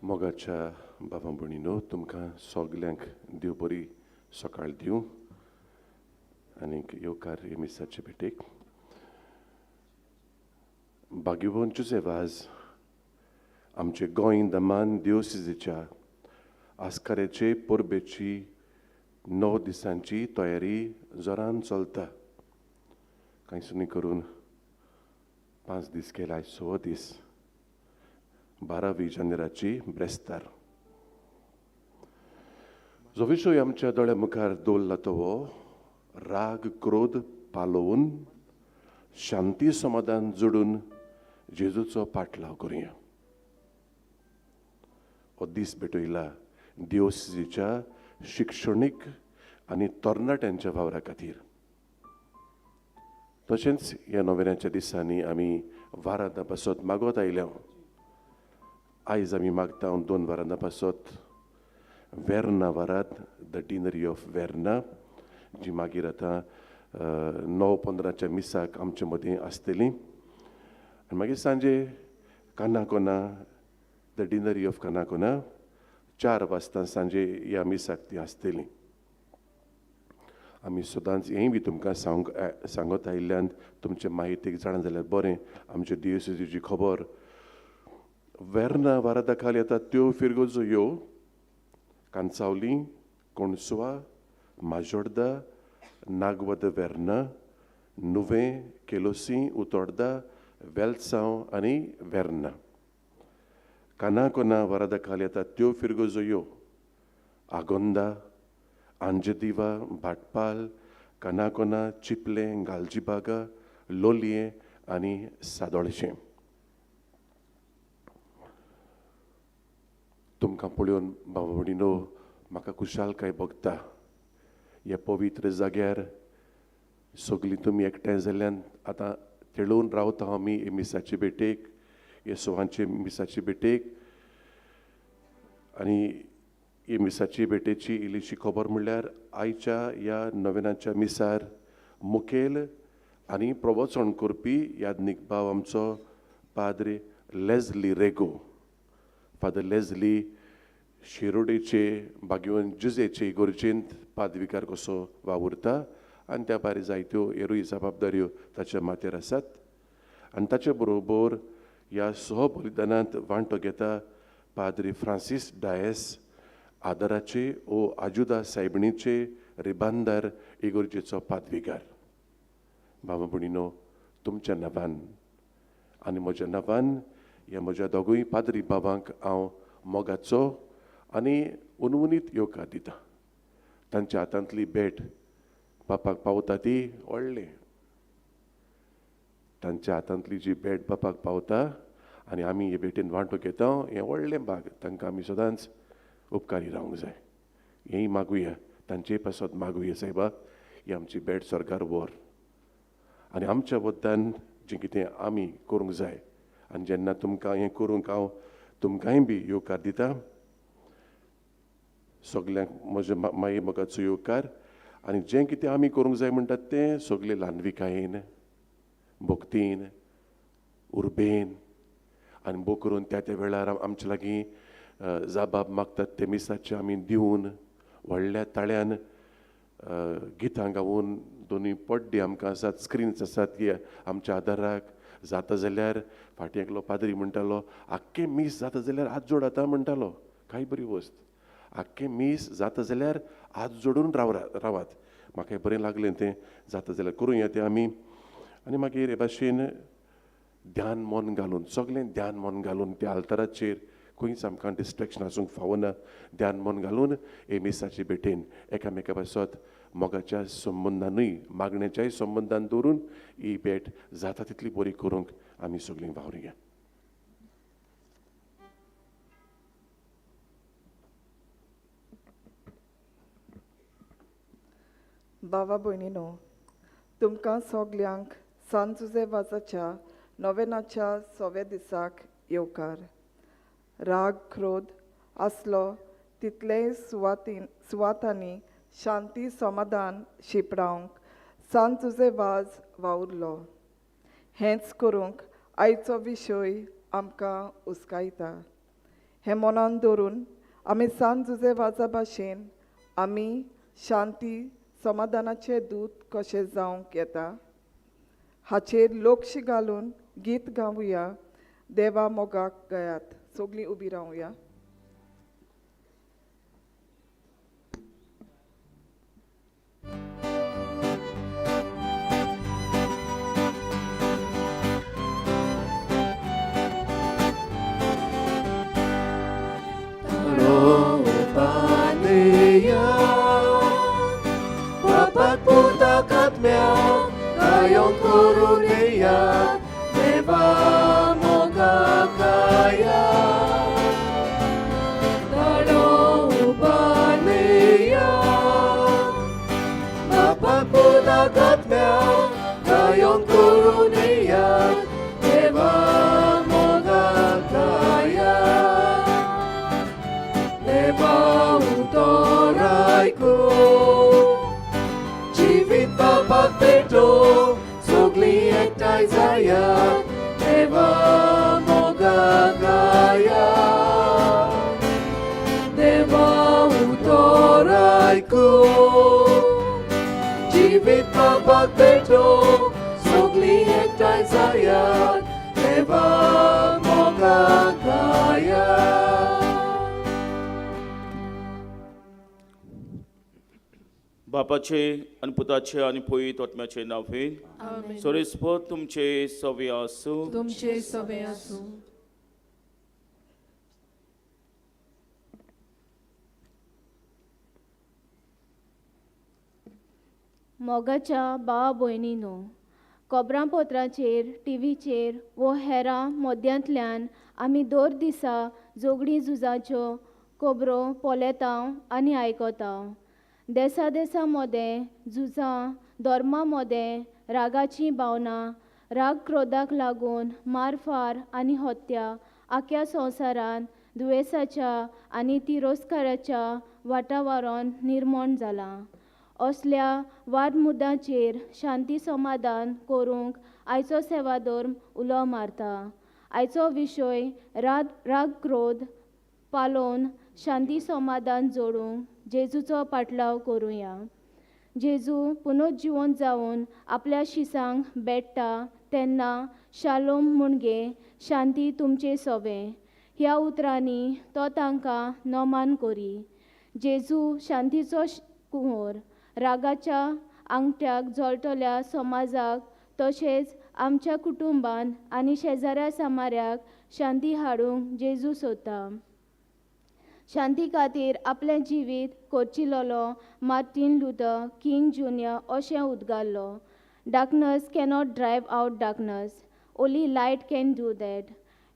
मोगाच्या बाबा भयणीनो, तुमकां सगल्यांक देव बरी सकाळ दिवं आनीक येवकार हे मिसाचे भेटेक. भाग्यवंत जुझे वाज आमचे गोंय दमान दिवसिजीच्या आस्काराचे परबेची 9 दिसांची तयारी जोरान चलता. कांय करून 5 दीस केला, आयज 6 दीस, 12 जानेराची ब्रेस्तार. जो विशय आमच्या दोळ्या मुखार दवरला तो हो राग क्रोध पालोवन शांती समाधान जोडून जेजूचो पाटलाव करुया. हो दीस भेटयला दिवसीच्या शिक्षणीक आनी तरणाट्यांच्या वावरा खातीर. तशेंच ह्या नोवेनाच्या दिसांनी आमी वारांदा पासत मागत आयल्या. आयज आमी मागता 2 वारांदा पासत Verna वारात, the deanery of Verna, जी मागीर आतां 9:15 मिसाक आमचे मदीं आसतली. आनी मागीर सांजे Canacona, the deanery of Canacona, 4 वाजता सांजे ह्या मिसाक ती आसतली. आमी सदांच हेंय बी तुमकां सांगत आयिल्ल्यान तुमचे माहितीक जाणा जाल्यार बरें. आमचे दिवसीची खबर वेर्ना वारादा खाल येता त्यो फिरगोजो ह्यो कांचावली, कोणसुवा, माजोर्दा, नागवद वेर्ना, नुवें, केलोसी, उतोर्दा, वेलसांव आनी वेर्ना. कानाकोना वारादा खाल येता त्यो फिरगोजो ह्यो आगोंदा, आंजदिवा, भाटपाल, कानाकोना, चिपलें, गालजीबागा, लोलयें आनी सादोळशें. तुमकां पळोवन बाबा भयणीनो म्हाका खुशालकाय भोगता. ह्या पवित्र जाग्यार सगळीं तुमी एकठांय जाल्ल्यान आतां तेळोवन रावता आमी हे मिसाचे भेटेक, हे सोवांचे मिसाचे भेटेक. आनी ही मिसाची भेटेची इल्लीशी खबर म्हणल्यार आयच्या ह्या नोवेनाच्या मिसार मुखेल आनी प्रवचन करपी याज्ञीक भाव आमचो पाद्रे लेजली रेगो. फादर लेजली शिरोडेचे भाग्यवंत जुजेचे इगर्जेंत पादविकार कसो वावुरता आनी त्या भायर जायत्यो हेरूय जबाबदाऱ्यो ताच्या माथ्यार आसात. आनी ताचे बरोबर ह्या सहबलिदानांत वांटो घेता पाद्री फ्रांसीस डायस, आदराचे ओ आजुदा सायबिणीचे रिबांदार इगर्जेचो पादविगार. बाबा भयणीनो, तुमच्या नांवान आनी म्हज्या नांवान ह्या म्हज्या दोगूय पाद्री बाबांक हांव मोगाचो आनी उनउनीत येवकार दिता. तांच्या हातांतली भेट बापाक पावता ती व्हडली. तांच्या हातांतली जी भेट बापाक पावता आनी आमी हे भेटेन वांटो घेता हें व्हडलें भाग. तांकां आमी सदांच उपकारी रावंक जाय. हेंय मागुया, तांचेय पासत मागुया, सायबा ही आमची भेट स्वर्गार व्हर आनी आमच्या वद्दान जें कितें आमी करूंक जाय. आनी जेन्ना तुमकां हें करूंक हांव तुमकांय बी येवकार दिता, सगल्यांक म्हज्या माये मोगाचो येवकार. आनी जें कितें आमी करूंक जाय म्हणटात तें सगलें ल्हानविकायेन, भक्तीन, उर्बेन आनी भोव करून त्या त्या वेळार आमचे लागीं जाबाब मागतात ते मिसाचे आमी दिवन व्हडल्या ताळ्यान गितां गावन, दोनूय पड्डे आमकां आसात, स्क्रिन्स आसात की आमच्या आदाराक. जाता जाल्यार फाटीं एकलो पाद्री म्हणटालो, आख्खें मीस जाता जाल्यार हात जोडाता म्हणटालो. कांय बरी वस्त, आख्खें मीस जाता जाल्यार हात जोडून रावात. म्हाका बरें लागलें तें, जाता जाल्यार करूया तें आमी. आनी मागीर हे भाशेन ध्यान मन घालून, सगळें ध्यान मन घालून त्या आल्ताराचेर खंयच आमकां डिस्ट्रेक्शन आसूंक फावना. ध्यान मन घालून हे मिसाचे भेटेन एकामेका पासत मोगाच्या संबंदानूय, मागण्याच्याय संबंदान दवरून ही भेट जाता तितली बरी करूंक आमी सगळीं वावरुया. बाबा भयणीनो, तुमकां सगल्यांक सान जुझे वाजाच्या नोवेनाच्या 6व्या दिसाक येवकार. राग क्रोध आसलो तितलेय सुवातांनी शांती समाधान शिंपडावंक सान जुझे वाज वावुरलो. हेंच करूंक आयचो विशय आमकां उस्कायता. हें मनान दवरून आमी सान जुजे वाजा भाशेन आमी शांती समाधानाचे दूत कशें जावंक येता हाचेर लक्ष घालून गीत गावया. देवा मोगाक गयात. सगळीं उबी रावया. Kayong koruneya, deva moga kaya. Talo upaneya, mapapudagat mya, kayong koruneya, deva moga kaya. Deva utoray ko, jivit papagpeto, sogli ektay zaya, deva moga kaya. Deva utoray ko, jivit papagpeto, sogli ektay zaya, deva moga kaya. बापाचे आनी पुताचे आनी पवित्र आत्म्याचे नांव सोरेस्पत तुमचे सवे आसूं. तुमचे सवे आसूं. मोगाच्या भावा भयणीनो, खबरांपत्राचेर, टिवीचेर वो हेरां मोद्यांतल्यान आमी दर दिसा झगडीं झुजाच्यो खबरो पळयता आनी आयकता. देसा देसा मदें झुजां, धर्मा मदें रागाचीं भावनां, राग क्रोधाक लागून मारफार आनी हत्या आख्या संवसारांत दुयेंसाच्या आनी तिरस्काराच्या वातावरण निर्माण जालां. असल्या वाद मुद्दांचेर शांती समाधान करूंक आयचो सेवाधर्म उलो मारता. आयचो विशय राग क्रोध पालोवन शांती समाधान जोडूंक जेजूचो पाटलाव करुया. जेजू पुनर्जिवन जावन आपल्या शिसांक भेट्टा तेन्ना शालोम म्हणजे शांती तुमचे सोवे ह्या उतरांनी तो तांकां नोमान करी. जेजू शांतीचो कुंवर रागाच्या आंगठ्याक जळटल्या समाजाक तशेंच आमच्या कुटुंबान आनी शेजाऱ्या सामाऱ्याक शांती हाडूंक जेजू सोदता. शांती खातीर आपलें जिवीत कोर्चिलोलो मार्टीन लुथर किंग ज्युनियर अशें उद्गारलो. Darkness cannot drive out darkness, only light can do that.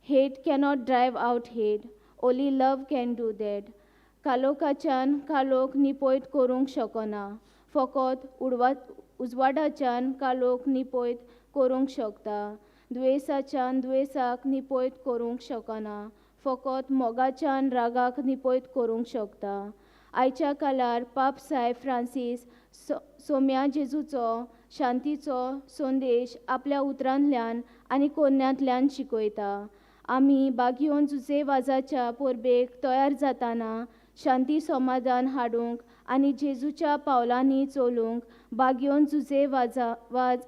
Hate cannot drive out hate, only love can do that. कालोखाच्यान कालोख निपयत करूंक शकना, फकत उजवाडाच्यान कालोख निपयत करूंक शकता. दुयेंसाच्यान दुयेंसाक निपयत करूंक शकना, फकत मोगाच्यान रागाक निपयत करूंक शकता. आयच्या काळार पाप सायब फ्रांसीस सोम्या जेजूचो शांतीचो संदेश आपल्या उतरांतल्यान आनी कोन्यांतल्यान शिकयता. आमी बागयोन जुजे वाजाच्या परबेक तयार जाताना शांती समाधान हाडूंक आनी जेजूच्या पावलांनी चलूंक बागयोन जुजे वाज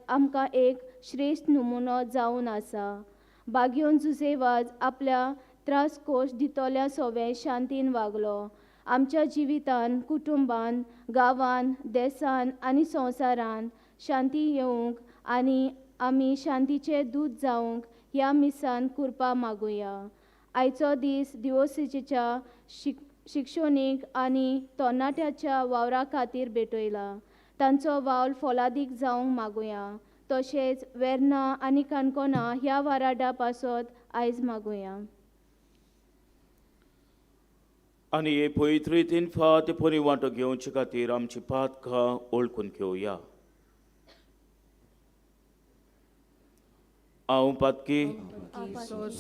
आमकां एक श्रेश्ठ नमुनो जावन आसा. बागयोन जुजे वाज आपल्या त्रास कोश दितल्या सोवे शांतीन वागलो. आमच्या जिवितान, कुटुंबान, गांवान, देसान आनी संवसारान शांती येवंक आनी आमी शांतीचे दूत जावंक ह्या मिसान कृपा मागुया. आयचो दीस दिवोसिचेच्या शिक्षणीक आनी तरणाट्याच्या वावरा खातीर भेटयला. तांचो वावर फोलादीक जावंक मागुया. तशेंच वेर्ना आनी काणकोणा ह्या वाराडा पासत आयज मागुया. आनी हे पवित्र रितीन फात परी वांटो घेवचे खातीर आमची पातकां वळखून घेवया. हांव पातकी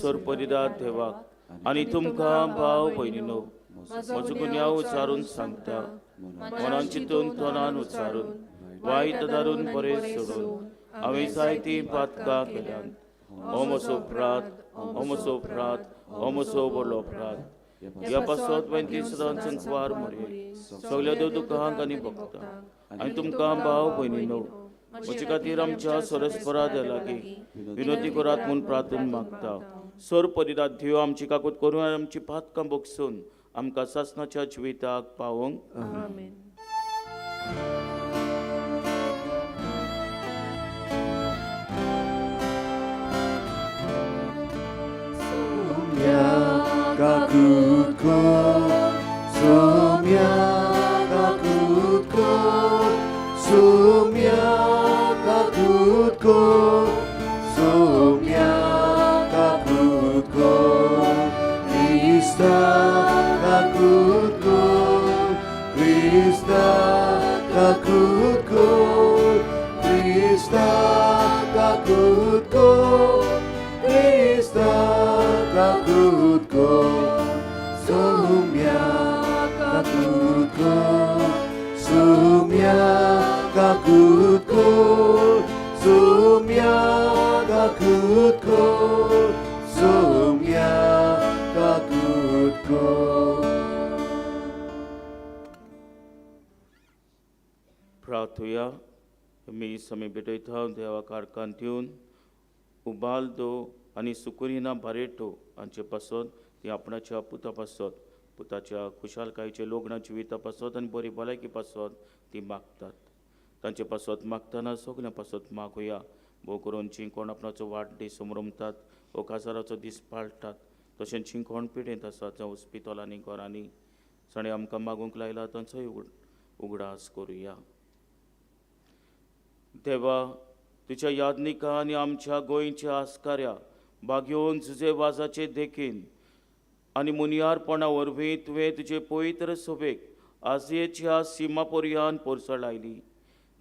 सरपरिदार देवाक आनी तुमकां भाव भयणीनो म्हजो गुन्यांव उच्चारून सांगता, मनान चिंतून तोंडान उच्चारून वायट दारून बरें सोडून हांवें जायतीं पातकां केल्यांत. हो म्हजो अपराध, हो म्हजो अपराध, हो म्हजो व्हडलो अपराध. ह्या पासत वेंती सदांच संकवार मोरये सगल्या देव दुकांक आनी भोगता आनी तुमकां भाव भयणीनो म्हजे खातीर आमच्या सरस्परा लागीं विनोदी करात म्हूण प्रार्थना मागता. सर परिदात देव आमची काकूत करून आनी आमची पातकां बगसून आमकां सासणाच्या जिविताक पावोवंक. आमेन. प्रार्थुया. मी समी भेटयता देवा कारकान दिवन उबाल्दो आनी सुकुरिना बारेटो हांचे पासत ती आपणाच्या पुता पासत पुताच्या खुशालकायेचे लग्न जिविता पासत आनी बरी भलायकी पासत ती मागतात. तांचे पासत मागतना सगल्यां पासत मागुया. भोव करून जी कोण आपणाचो वाडदीस समरमतात वो काजाराचो दीस पाळटात तशेंच जी कोण पिडेंत आसात जावं हॉस्पिटलांनी घरांनी जाणें आमकां मागूंक लायला तांचोय उगडास करुया. देवा तुज्या यादनिका आनी आमच्या गोंयच्या आस्काऱ्या बागयोवन जुजे वाजाचे देखीन आनी मुनियारपणा वरवीं तुवें तुजे पवित्र सोबेक आजयेच्या सीमा पर्यान पोरसळायली.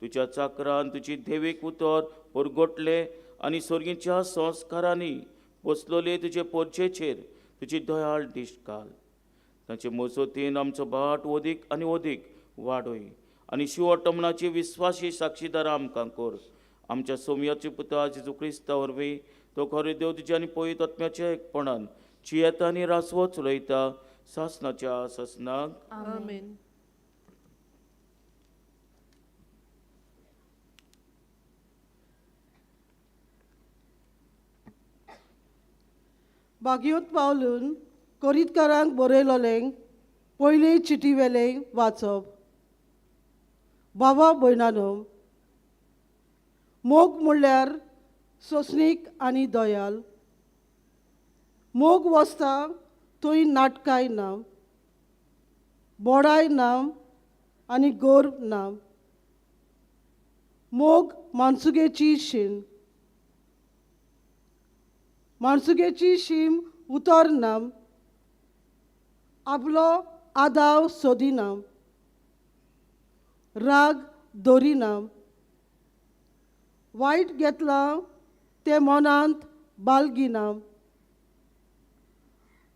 तुज्या चाकरान तुजी देवीक उतर परगटले आनी सर्गीच्या संस्कारांनी पोसलोले तुजे पोरचेचेर तुजी दयाळ दिश्ट घाल. तांचे मजतीन आमचो भाट ओदीक आनी ओदीक वाडय आनी शिवटमणाची विस्वासी साक्षीदारां आमकां कर. आमच्या सोमयाची पुता जेजू क्रिस्ता वरवीं तो खरो देव तुज्या आनी पवित्र आत्म्याच्या एकपणान जियेता आनी रासवो चलयता सासणाच्या सासणाक. आमेन. बागयोत पावलून कोरीतकारांक बरयलोलें पयले चिटी वेलें वाचप. बाबा भयणानो, मोग म्हणल्यार सोंसणीक आनी दयाल. मोग वसता थंय नाटकांय ना, बोडाय ना आनी गोर ना. मोग मानसुगेची शीम, माणसुगेची शीम उतर ना, आपलो आदाव सोदिना, राग दवरिना, वायट घेतलां तें मनांत बाळगिना,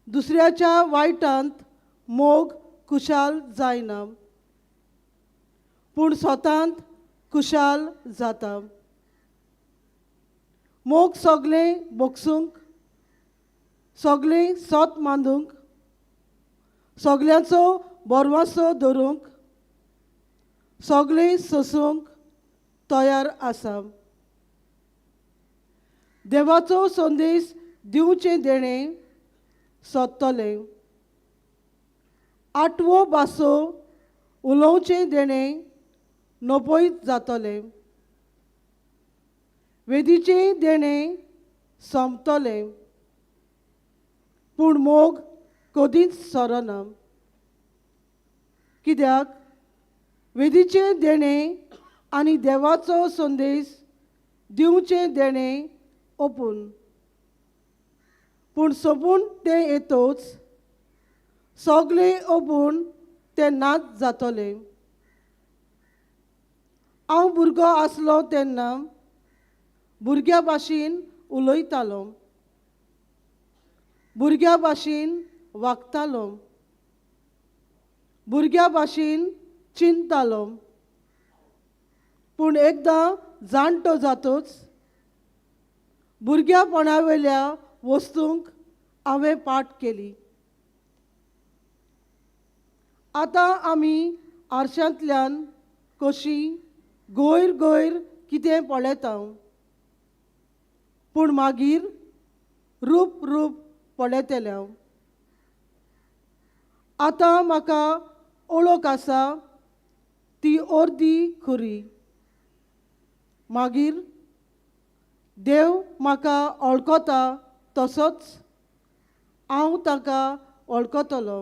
दुसऱ्याच्या वायटांत मोग खुशाल जायना पूण स्वतांत खुशाल जाता. मोग सगळें भोगसूंक, सगळें सोत मांदूंक, सगळ्यांचो बरवासो धरूंक, सगळें सोसूंक तयार आसा. देवाचो संदेश दिवचें देणें सोदतलें, आठवो भासो उलोवचें देणें नपयत जातलें, वेदीचें देणें सोंपतलें पूण मोग कदींच सरना. कित्याक वेदीचें देणें आनी देवाचो संदेश दिवचें देणें ओपून पूण सोंपून तें येतोच सगळें ओपून तें नाच जातलें. हांव भुरगो आसलो तेन्ना भुरग्या भाशेन उलयतालो, भुरग्या भाशेन वागतालो, भुरग्या भाशेन चिंततालो. पूण एकदां जाणटो जातोच भुरग्यापणा वयल्या वस्तूंक हांवें पाठ केली. आतां आमी आरशांतल्यान कशी गोयर गोयर कितें पळयता, पूण मागीर रूप रूप पळयतले। आतां म्हाका ओळख आसा ती अर्दी खरी, मागीर देव म्हाका वळखता तसोच हांव ताका वळखतलो।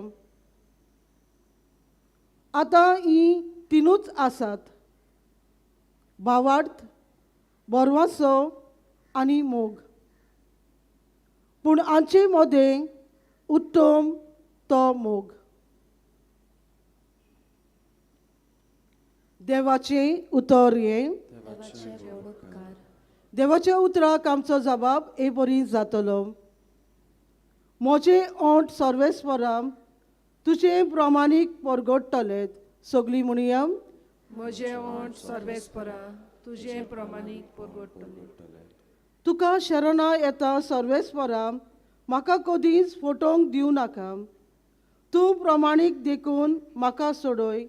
आतां हीं तिनूच आसात, भावार्थ, बरवासो आनी मोग, पूण आमचे मदें उत्तम तो मोग। देवाचें उतर हें। देवाच्या उतराक आमचो जबाब हे बरी जातलो। म्हजें ओंठ सर्वेस्परा तुजें प्रमाणीक परगटतले। सगळीं म्हणया, म्हजें ओंठ सर्वेस्परा तुजें प्रमाणीक परगटतले। तुका शरणा येता सर्वेस्परा, म्हाका कदीच फटोवंक दिवं नाका। तूं प्रमाणीक देखून म्हाका सोडय,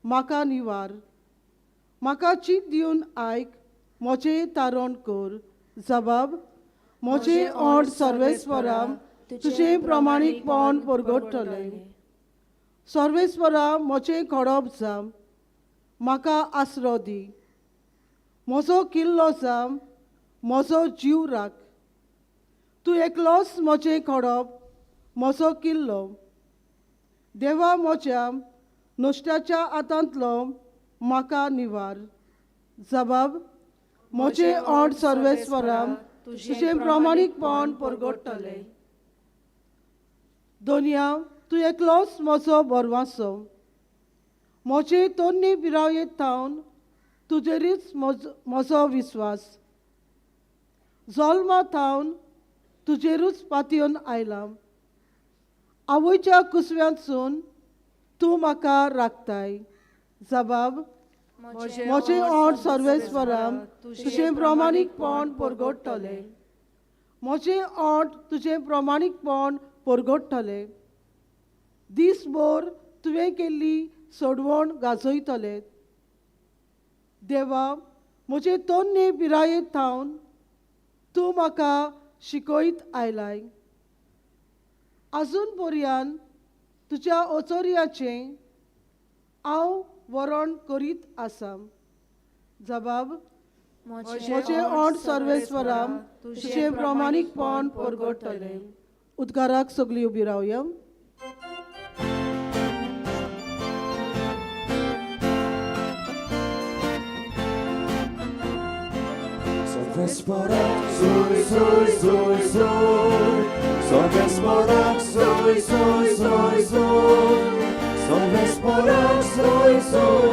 म्हाका निवार। म्हाका चीत दिवन आयक, म्हजें तारण कर। जबाब, म्हजें ओंठ सर्वेस्परा तुजें प्रमाणीकपण परगटतलें। सर्वेस्परा म्हजें खडप जा, म्हाका आसरो दी। म्हजो किल्लो जा, म्हजो जीव राख। तूं एकलोच म्हजें खडप, म्हजो किल्लो। देवा म्हज्या नुस्त्याच्या हातांतलो म्हाका निवार। जबाब, म्हजें ओंठ सर्वेस्परा तुजें प्रमाणीकपण परगटतलें। दोनया, तूं एकलोच म्हजो बरवासो। म्हजे तन्नी पिरायेत थावन तुजेरीच म्हजो विस्वास। जल्मा थावन तुजेरूच पातयेवन आयला। आवयच्या कुसव्यांतसून तूं म्हाका राखताय। जबाब, म्हजें ओंठ सर्वेस्परा तुजें प्रमाणीकपण परगटतलें। म्हजें ओंठ तुजें प्रमाणीकपण परगटतलें। दीसभर तुवें केल्ली सोडवण गाजयतले। देवा म्हजे तन्ने पिरायेत थावन तूं म्हाका शिकयत आयलाय। आजून पर्यान तुज्या अचर्याचें हांव वरण करीत आसा। जबाब, म्हजें ओंठ सर्वेस्परा तुजें प्रमाणीकपण परगटतलें। उद्गाराक सगळीं उबी रावया। सर्वेस्परा सोय सोय सोय सोय, सर्वेस्परा सोय सोय सोय सोय, सर्वेस्परा सोय सोय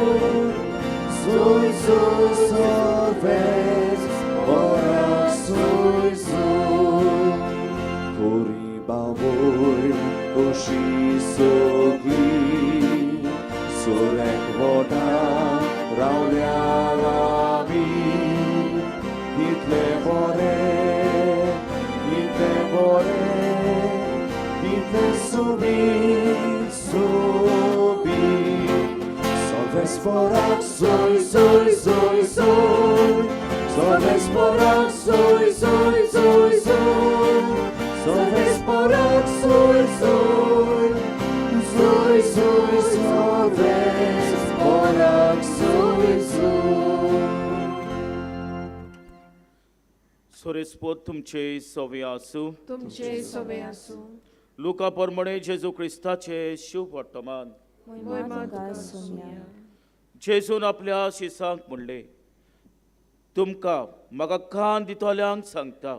सोय सोय, सर्वेस्परा सोय सोय। कोरी बावय कशी सगळी सोरेक वटा रावल्या आमी, कितले बरें कितले बरें कितले सोबीत सोबीत। सर्वेस्परा सोय सोय सोय सोय, सर्वेस्परा सोय सोय सोय सोय, सर्वेस्परा सोय सोय सोय सोय, सर्वेस्परा सोय सोय। सोरेस्पोत तुमचे सवे आसूं। तुमचे सवे आसूं। लुका प्रमाणे जेजू क्रिस्ताचे शुभ वर्तमान। जेजून आपल्या शिसांक म्हणलें, तुमकां म्हाका कान दितल्यांक सांगता,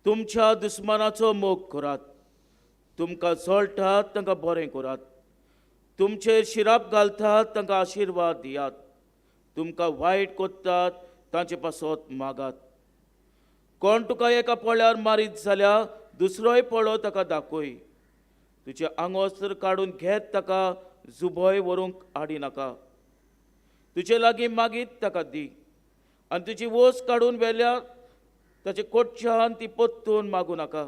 तुमच्या दुस्मानाचो मोग करात, तुमकां जळटात तांकां बरें करात, तुमचेर शिराप घालतात तांकां आशिर्वाद दियात, तुमकां वायट करतात तांचे पासत मागात। कोण तुका एका पोळ्यार मारीत जाल्यार दुसरोय पोळो ताका दाखय। तुजें आंगवस्त्र काडून घेत ताका जुबोय व्हरूंक हाडिनाका। तुजे लागीं मागीत ताका दी, आनी तुजी वस काडून व्हेल्यार ताचे कोटच्यान ती परतून मागूं नाका।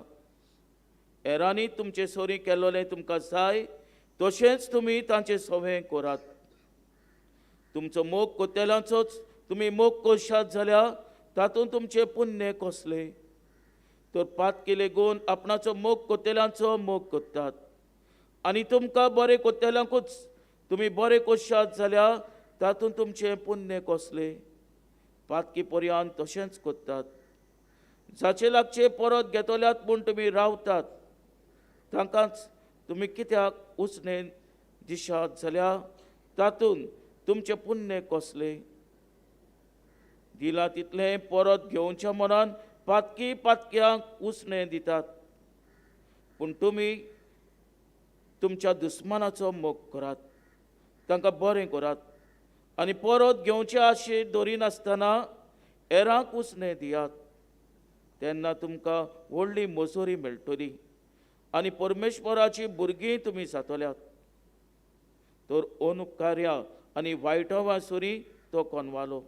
हेरांनी तुमचे सोरी केल्लोलें तुमकां जाय तशेंच तुमी तांचे सवें करात. तुमचो मोग कोतेलांचोच तुमी मोग करशात जाल्यार तातूंत तुमचें पुण्य कसलें? तर पातकी लेगून आपणाचो मोग कोतेलांचो मोग करतात. आनी तुमकां बरें कोतेलांकूच तुमी बरें करशात जाल्यार तातूंत तुमचें पुण्य कसलें? पातकी पर्यान तशेंच करतात. जाचे लागचे परत घेतल्यात म्हूण तुमी रावतात तांकांच तुमी कित्याक उचणे दिशात जाल्यार तातूंत तुमचें पुण्य कसलें? दिलां तितलें परत घेवच्या मनान पातकी पातक्यांक उसणें दितात. पूण तुमी तुमच्या दुस्मानाचो मोग करात, तांकां बरें करात आनी परत घेवचे आशे दवरिनासतना हेरांक उसणें दियात. तेन्ना तुमकां व्हडली मजुरी मेळटली आनी परमेश्वराची भुरगीं तुमी जातल्यात. तर अनुपकार्या आनी वायटवा सुरी तो कोनवालो.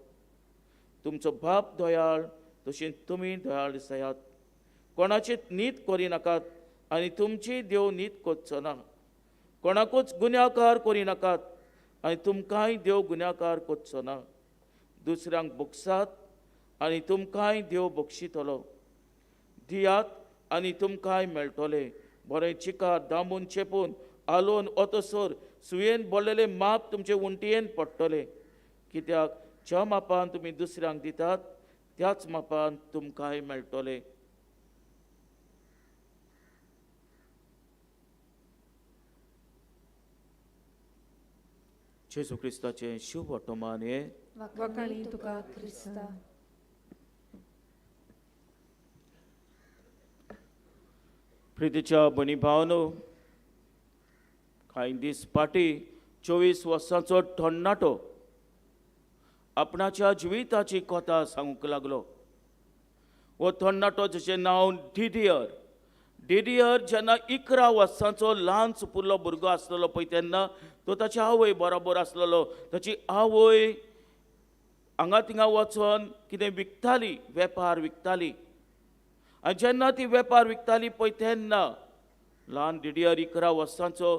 तुमचो बाप दयाळ तशें तुमी दयाळ जायात. कोणाची नीत करिनाकात आनी तुमची देव नीत करचो ना. कोणाकूच गुन्यांवकार करिनाकात आनी तुमकांय देव गुन्यांवकार करचो ना. दुसऱ्यांक बक्षात आनी तुमकांय देव बक्षितलो. दियात आनी तुमकांय मेळटलें. बरें चिकार दामून चेपून आलोवन ओतसर सुयेन भरलेलें माप तुमचे उंटयेन पडटलें. कित्याक ज्या मापान तुमी दुसऱ्यांक दितात त्याच मापान तुमकांय मेळटलें. जेजू क्रिस्ताचें शुभ वर्तमान हें. वाखाणी तुका क्रिस्ता. प्रितीच्या भयणी भावनो, कांय दीस फाटीं 24 वर्सांचो तरणाटो आपणाच्या जिविताची कथा सांगूंक लागलो. हो तरणाटो जशें नांव डिडियर. डिडियर जेन्ना 11 वर्सांचो ल्हान सुपुल्लो भुरगो आसलेलो पळय तेन्ना तो ताची आवय बरोबर आसलेलो. ताची आवय हांगा थिंगा वचोन कितें विकताली, वेपार विकताली. आनी जेन्ना ती वेपार विकताली पळय तेन्ना ल्हान डिडियर 11 वर्सांचो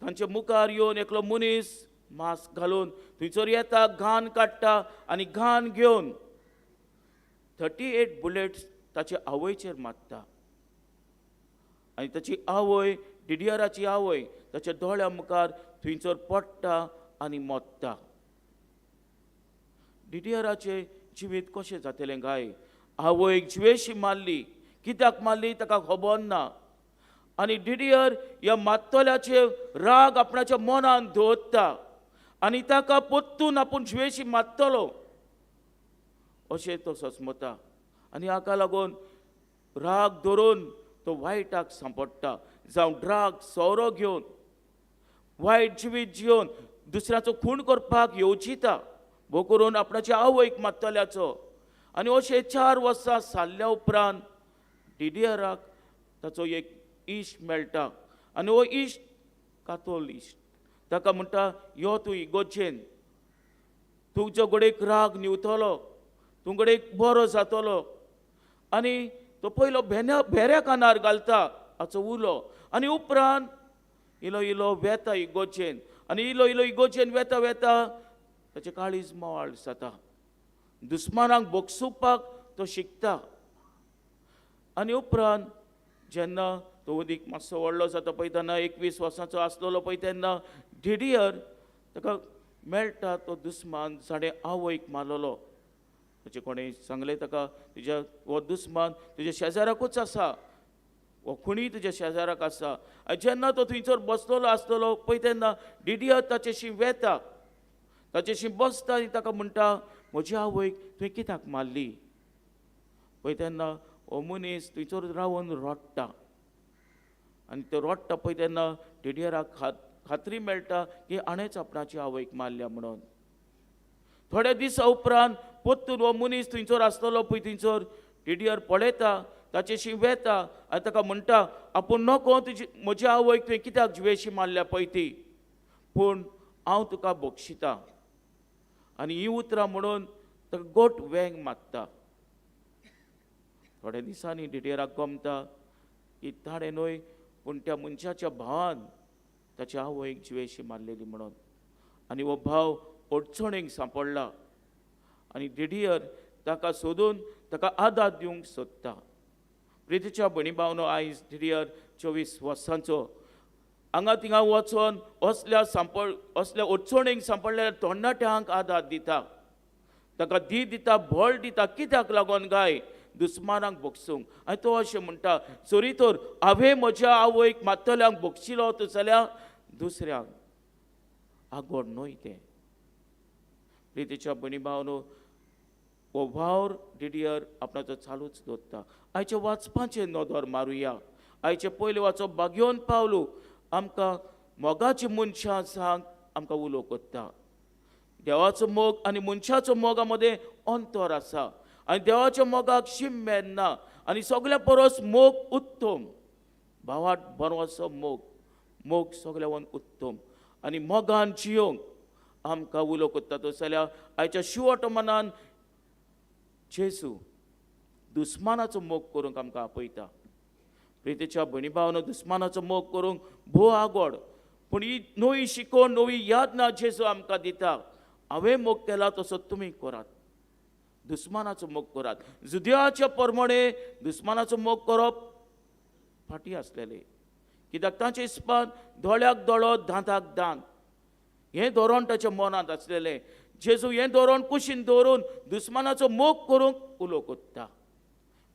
तांचे मुखार येवन एकलो मनीस मास्क घालून थंयसर येता, घाण काडटा आनी घाण घेवन 38 बुलेट्स ताचे आवयचेर मारता. आनी ताची आवय, डिडियराची आवय, ताच्या दोळ्या मुखार थंयसर पडटा आनी मोत्ता. डिडियराचें जिवीत कशें जातलें काय? आवयक जिवेशी मारली, कित्याक मारली ताका खबर ना. आनी डिडियर ह्या मात्तल्याचे राग आपणाच्या मनान दवरता आनी ताका परतून आपूण जिवेशी मारतलो अशें तो सजमता. आनी हाका लागून राग धरून तो वायटाक सांपडटा. जावं ड्रग सोरो घेवन वायट जिवीत जिवन दुसऱ्याचो खून करपाक येवजिता, भो करून आपणाच्या आवयक मारतल्याचो. आनी अशें 4 वर्सां सारल्या उपरांत डिडियराक ताचो एक इश्ट मेळटा आनी हो इश्ट कातोल इश्ट ताका म्हणटा, यो तूं इगोर्जेन, तुजो घडयेक राग न्हिवतलो, तूं घडयेक बरो जातलो. आनी तो पयलो भेऱ्या कानार घालता हाचो उलो. आनी उपरांत इलो इलो वेता इगोर्जेन आनी इलो इलो इगोर्जेन वेता वेता ताचें काळीज मोवाळ जाता. दुस्मानाक बक्षुपाक तो शिकता. आनी उपरांत जेन्ना तो उदीक मातसो व्हडलो जाता पळय तेन्ना 21 वर्सांचो आसलेलो पळय तेन्ना डिडियर ताका मेळटा तो दुस्मान जाणें आवयक मारलेलो. ताचें कोणें सांगलें ताका, तुज्या हो दुस्मान तुज्या शेजाराकूच आसा, हो खुणी तुज्या शेजाराक आसा. आनी जेन्ना तो थंयसर बसलेलो आसलेलो पळय तेन्ना डिडियर ताचेशी वेता, ताचेशी बसता आनी ताका म्हणटा, म्हजी आवयक तुवें कित्याक मारली? पळय तेन्ना हो मनीस थंयसर रावन रडटा. आनी तो रडटा पळय तेन्ना डिडियराक खात्री मेळटा की हाणेंच आपणाची आवयक मारल्या म्हणून. थोड्या दिसा उपरांत परतून हो मनीस थंयसर आसतलो पळय थंयसर डिडियर पळयता, ताचेशी वेता आनी ताका म्हणटा, आपूण नको तुजी म्हजी आवयक तुवें कित्याक जिवेशी मारल्या पळय ती, पूण हांव तुका बक्षिता. आनी हीं उतरां म्हणून ताका गोट वेंग मारता. थोड्या दिसांनी डिडियराक गमता की ताणें न्हय पूण त्या मनशाच्या भावान ताच्या आवयक जिवेशी मारलेली म्हणून. आनी हो भाव अडचणीक सांपडला आनी दिडियर ताका सोदून ताका आदार दिवंक सोदता. प्रितीच्या भयणी भावनो, आयज दिडियर 24 वर्सांचो हांगा थिंगा वचोन असल्या असल्या अडचणीक सांपडलेल्या तरणाट्यांक आदार दिता, ताका दी दिता, बळ दिता. कित्याक लागून गाय? दुस्मानाक भोगसूंक. आनी तो अशें म्हणटा, सरी तर हांवें म्हज्या आवयक मारतल्यांक भोगशिलो तो जाल्यार दुसऱ्यांक आगोड न्हय तें. प्रितीच्या भयणी भावनो, हो वावर डिडियर आपणाचो चालूच दवरता. आयचे वाचपाचें नदर मारुया. आयचे पयलें वाचप बागयोन पावलो आमकां मोगाची मनशां सांग आमकां उलो कोत्ता. देवाचो मोग आनी मनशाचो मोगा मदें अंतर आसा आनी देवाच्या मोगाक शीम ना आनी सगल्या परस मोग उत्तम, भावाट बरो असो मोग, मोग सगल्यावन उत्तम. आनी मोगान जियोंक आमकां उलो कोत्ता. तो जाल्यार आयच्या शिवट मनान जेजू दुस्मानाचो मोग करूंक आमकां आपयता. प्रितीच्या भयणी भावनो, दुस्मानाचो मोग करूंक भोव आगोड, पूण ही नवी शिकोवण, नवी याद ना जेजू आमकां दिता. हांवें मोग केला तसो तुमी करात, दुस्मानाचो मोग करात. जुदयाच्या प्रमाणे दुस्मानाचो मोग करप फाटीं आसलेलें, कित्याक तांचे हिसपान दोळ्याक दोळो दांताक दांत हें धोरण ताच्या मनांत आसलेलें. जेजू हें धोरण कुशीन दवरून दुस्मानाचो मोग करूंक उलो कोत्ता.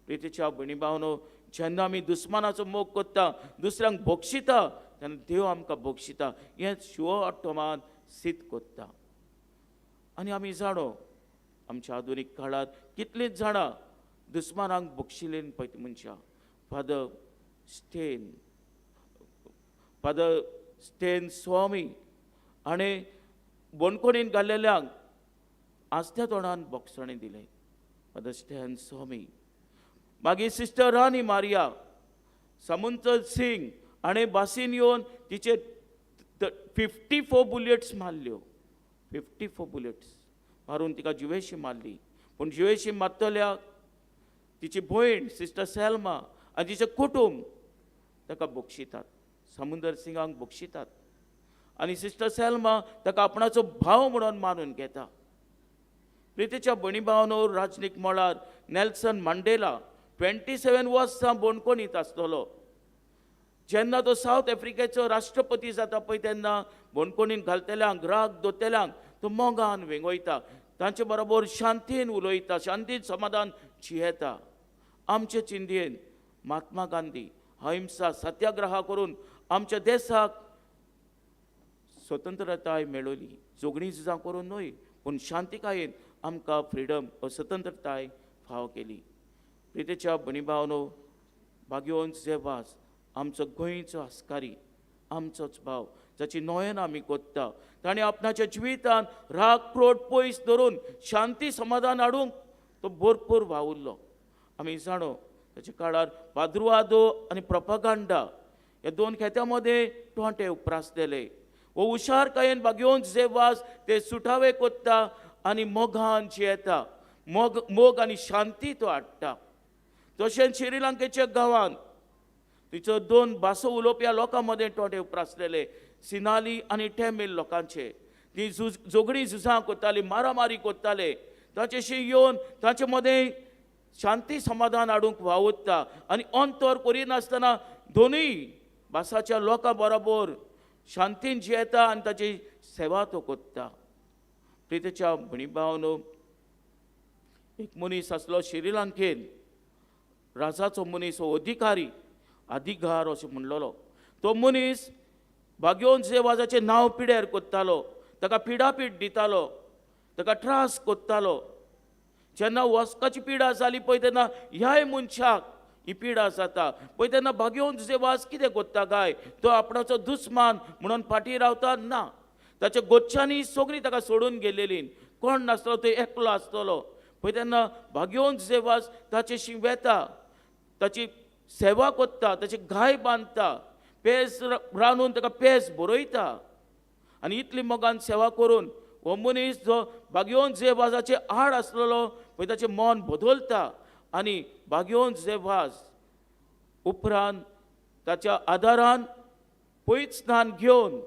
प्रितीच्या भयणी भावनो, जेन्ना आमी दुस्मानाचो मोग कोत्ता, दुसऱ्यांक बक्षिता, तेन्ना देव आमकां बक्षिता. हें शिव सिद्ध कोत्ता. आनी आमी जाणो आमच्या आधुनीक काळांत कितलींच जाणां दुस्मानांक बक्षिलेन पळय मनशां. फादर स्टेन स्वामी हाणें बणकोणीन घाल्लेल्यांक आस्त्या तोंडान बोगसणें दिलें. फादर स्टेन स्वामी. मागीर सिस्टर रानी मारिया समुंतर सिंग हाणें बासीन येवन तिचे 54 बुलेट्स मारल्यो. 54 बुलेट्स मारून तिका जिवेशी मारली. पूण जिवेशी मारतल्याक तिची भयण सिस्टर सेल्मा आनी तिचें कुटूंब ताका बक्षितात, समुंदर सिंगाक बक्षितात. आनी सिस्टर सेल्मा ताका आपणाचो भाव म्हणून मानून घेता. प्रितीच्या भयणी भावनो, राजनीक मळार नेल्सन मांडेला 27 वर्सां बणकोणीत आसतलो. जेन्ना तो सावथ आफ्रिकेचो राष्ट्रपती जाता पळय तेन्ना बणकोणीन घालतल्यांक, राग दोतल्यांक तो मोगान वेंगयता, तांचे बरोबर शांतीन उलयता, शांतीन समाधान जियेता. आमचे चिंतयेन महात्मा गांधी अहिंसा सत्याग्रह करून आमच्या देशाक स्वतंत्रताय मेळयली. झगडीं झुजां करून न्हय, पूण शांतिकायेन आमकां फ्रिडम स्वतंत्रताय फावो केली. प्रितीच्या भयणी भावनो, भाग्योन जेवास आमचो गोंयचो आस्कारी, आमचोच भाव जाची नयन आमी कोत्ता, ताणें आपणाच्या जिवितान राग क्रोध पयस धरून शांती समाधान हाडूंक तो भरपूर वावुरलो. आमी जाणो ताच्या काळार पाद्रुआदो आनी प्रोपागांडा ह्या दोन खेत्यां मदें तोंटे उप्रासलेले. हो हुशारकायेन बागयोन जेवास ते सुटावे कोत्ता आनी मोगान जियेता, मोग आनी शांती तो हाडटा. तशेंच श्रीलंकेच्या गांवांत तिचो दोन भासो उलोवपी लोकां मदें तोंडे उप्रासलेले, सिनाली आनी टॅमील लोकांचे. ती झगडीं झुजां करताली, मारामारी करताले. ताचेशी येवन ताचे मदें शांती समाधान हाडूंक वावुरता आनी अंतर करिनासतना दोनूय भासाच्या लोकां बरोबर शांतीन जियेता आनी ताची सेवा तो करता. प्रितीच्या भयणी भावनो, एक मनीस आसलो श्रीलंकेन, राजाचो मनीस, हो अधिकारी, अधिकार अशें म्हणलेलो. तो मनीस बागयोन जेवाजाचें नांव पिड्यार करतालो, ताका पिडापीड दितालो, ताका त्रास करतालो. जेन्ना वस्काची पिडा जाली पळय तेन्ना ह्याय मनशाक ही पिडा जाता पळय तेन्ना बागयोन जेवाज कितें करता काय, तो आपणाचो दुस्मान म्हणून फाटीं रावता ना. ताच्या गोच्छांनी सगळीं ताका सोडून गेलेली, कोण नासलो, तो एकलो आसतलो. पळय तेन्ना बागयोन जेवाज ताचेशी वेता, ताची सेवा करता, ताची घाय बांदता, पेज रांदून ताका पेज बरयता. आनी इतली मोगान सेवा करून हो मनीस जो बागयोन जेवाजाचे आड आसलेलो पळय ताचें मन बदलता आनी बागयोन जेवाज उपरांत ताच्या आदारान पयच स्नान घेवन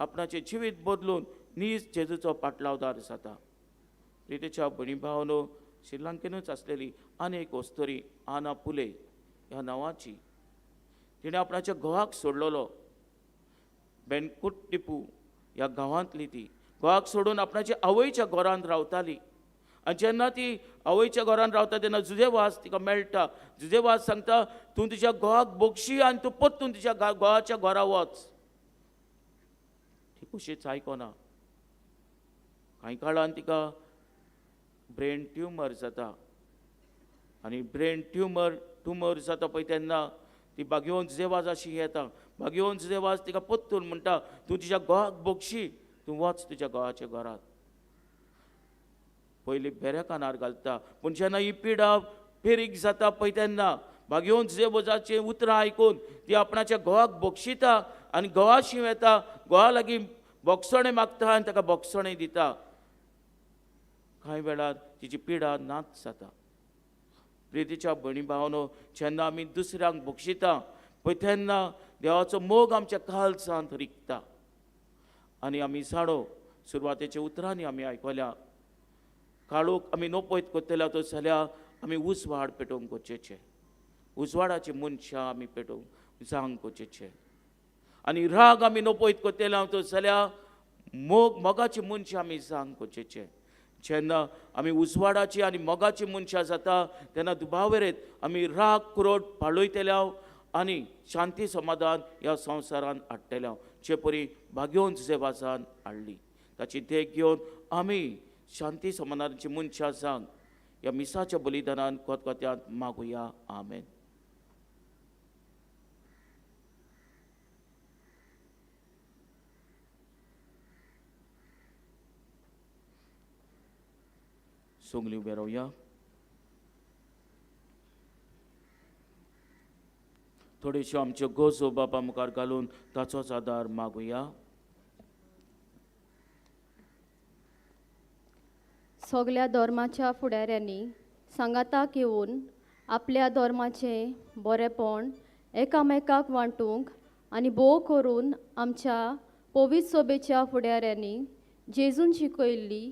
आपणाचें जिवीत बदलून नीज जेजूचो पाटलावदार जाता. प्रितीच्या भयणी भावनो, श्रीलंकेनूच आसलेली आनी एक वस्तरी आना पुले ह्या नांवाची, तिणें आपणाच्या घोवाक सोडलेलो. बेनकुट टिपू ह्या गांवांतली ती घोवाक सोडून आपणाच्या आवयच्या घरांत रावताली. आनी जेन्ना ती आवयच्या घरांत रावता तेन्ना जुजेवास तिका मेळटा. जुजेवास सांगता, तूं तुज्या घोवाक बोगशी आनी तूं परतून तुज्या घोवाच्या घरा वच. ती कशीच आयकना. कांय काळान तिका ब्रेन ट्युमर जाता आनी ब्रेन ट्युमर जाता पळय तेन्ना ती बागेवन जुजेवाजाशी येता. बागेवन जुजेवाज तिका परतून म्हणटा, तूं तुज्या घोवाक बोगशी, तूं वच तुज्या घोवाच्या घरांत. पयलीं बेऱ्या कानार घालता, पूण जेन्ना ही पिडा पेरीक जाता पळय तेन्ना बागेवन जुजेवाजाचीं उतरां आयकून ती आपणाच्या घोवाक बोगशिता आनी घोवाशी येता, घोवा लागीं बोगसणें मागता आनी ताका बोगसणें दिता. कांय वेळार तिची पिडा नाच जाता. प्रितीच्या भयणी भावनो, जेन्ना आमी दुसऱ्यांक बोगशिता पळय तेन्ना देवाचो मोग आमच्या काळजांत रिगता. आनी आमी जाणो सुरवातेच्या उतरांनी आमी आयकल्या, काळोख आमी नपयत करतले तो जाल्यार आमी उजवाड पेटोवंक गरजेचें, उजवाडाची मनशां आमी पेटोवंक जावंक गरजेचें. आनी राग आमी नपयत करतले तो जाल्यार मोग मोगाची मनशां आमी जावंक गरजेचें. जेन्ना आमी उजवाडाची आनी मोगाची मनशां जाता तेन्ना दुबावेरेत आमी राग क्रोड पाळयतले आनी शांती समाधान ह्या संवसारान हाडटले, जे परी भाग्योवन जुजेवाजान हाडली. ताची देख घेवन आमी शांती समाधानाची मनशां जावंक ह्या मिसाच्या बलिदानान कोतकोत्यांत मागुया. आमेन. सगळीं उबे रावया. थोडेश्यो आमच्यो गरजो बापा मुखार घालून ताचोच आदार मागुया. सगल्या धर्माच्या फुडाऱ्यांनी सांगाताक येवन आपल्या धर्माचें बरेपण एकामेकाक वांटूंक आनी भोव करून आमच्या पवित्र सभेच्या फुडाऱ्यांनी जेजून शिकयल्ली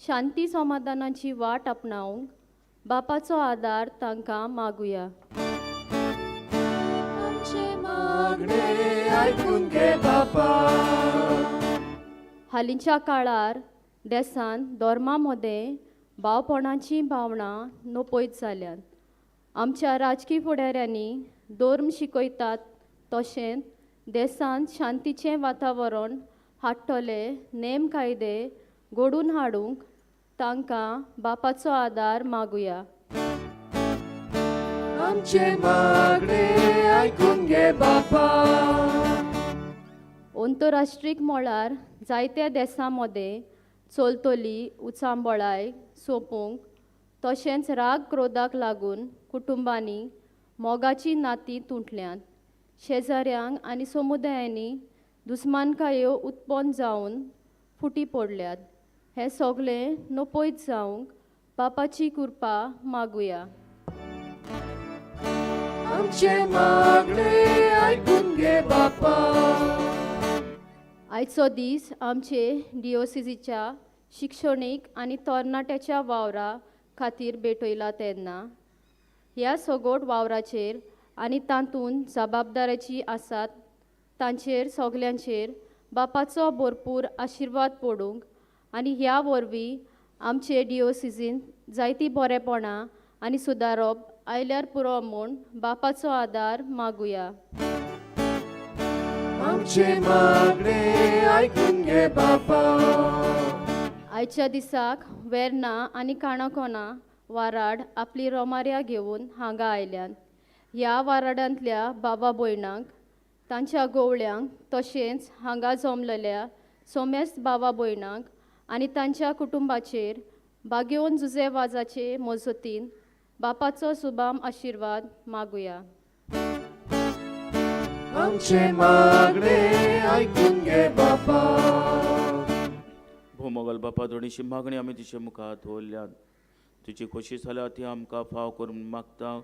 शांती समाधानाची वाट आपणावंक बापाचो आदार तांकां मागुया. हालींच्या काळार देसान धर्मा मदें भावपणाचीं भावनां नपयत जाल्यात. आमच्या राजकी फुडाऱ्यांनी धर्म शिकयतात तशेंच देशांत शांतीचें वातावरण हाडटले नेम कायदे घडोवन हाडूंक तांकां बापाचो आदार मागुया. आमचे मागणे आयकून घे बापा. अंतरराष्ट्रीय मळार जायत्या देशां मदें चलतली उचांबळाय सोंपोवंक तशेंच राग क्रोधाक लागून कुटुंबांनी मोगाची नातीं तुटल्यांत. शेजाऱ्यांक आनी समुदायांनी दुस्मानकायो उत्पन्न जावन फुटी पडल्यात. हें सगळें नपयत जावंक बापाची कृपा मागुया. आमचे मागणे आयकून घे बापा. आयचो दीस आमचे डिओसिजीच्या शिक्षणीक आनी तरणाट्याच्या वावरा खातीर भेटयला तेन्ना ह्या सगोट वावराचेर आनी तातूंत जबाबदाराची आसात तांचेर सगल्यांचेर बापाचो भरपूर आशिर्वाद पडूंक आनी ह्या वरवीं आमचे डिओसिजीन जायतीं बरेपणां आनी सुदारप आयल्यार पुरो म्हूण बापाचो आदार मागुया. आमचे मागणे आयकून घे बापा. आयच्या दिसाक वेर्ना आनी काणकोणा वाराड आपली रोमाऱ्या घेवन हांगा आयल्यात. ह्या वाराडांतल्या बाबा भयणांक तांच्या गोवळ्यांक तशेंच हांगा जमलेल्या सोमेस्त बाबा भयणांक आनी तांच्या कुटुंबाचेर बागेवन जुजे वाजाचे मजतीन बापाचो सुबाम आशिर्वाद मागुया. आमचे मागणे आयकून घे बापा. भोमोगल बापा, दोणीशी मागणी आमी तुजे मुखार दवरल्यात. तुजी खोशी जाल्या ती आमकां फाव करून मागता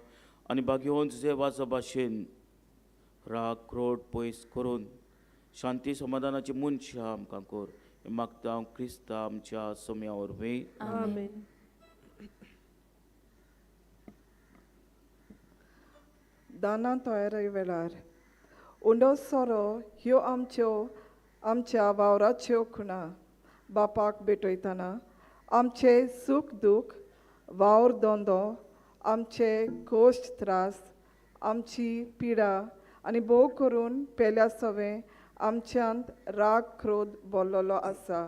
आनी बागेवन तुजे वाजा भाशेन राग क्रोड पयस करून शांती समाधानाची मनशां आमकां कर. मागता हांव क्रिस्ता आमच्या सोम्या वरवीं. आमेन. दानां तयारी वेळार उंडो सोरो ह्यो आमच्यो आमच्या वावराच्यो खुणा बापाक भेटयतना आमचे सूख दूख वावर धंदो आमचे कोश्ट त्रास आमची पिडा आनी भोव करून पेल्या सवें आमच्यांत राग क्रोध बोल्लोलो आसा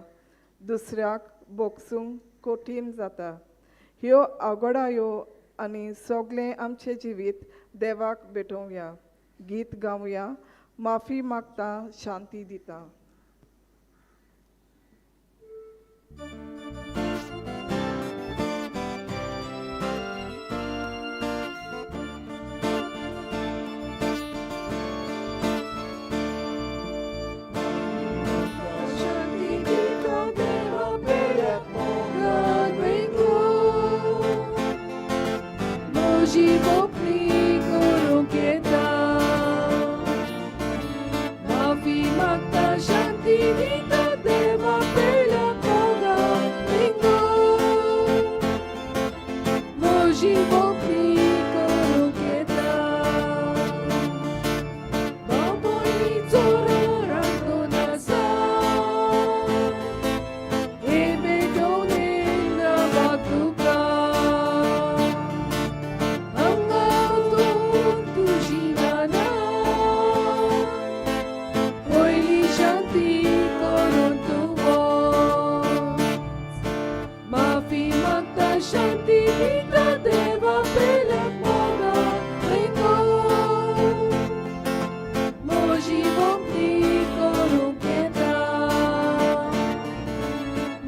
दुसऱ्याक बोगसूंक कठीण जाता. ह्यो आगोडायो आनी सगळें आमचें जिवीत देवाक भेटोवया, गीत गावया, माफी मागता, शांती दिता. शांती दिता देवा पेल्याक मोगान वेंगो म्हजी भोपणी करूंक येता. माफी मागता शांती दिता देवा पेल्याक मोगान वेंगो म्हजी भोपणी करूंक येता. बाबोयचो रांदून आसा हे भेटवणेन नांवाक तुका हांगा तूं तुजी नाना पयली शांती करून तूं वच. माफी मागता शांती दिता देवा पेल्याक मोगान वेंगो म्हजी भोंवती करूंक येता.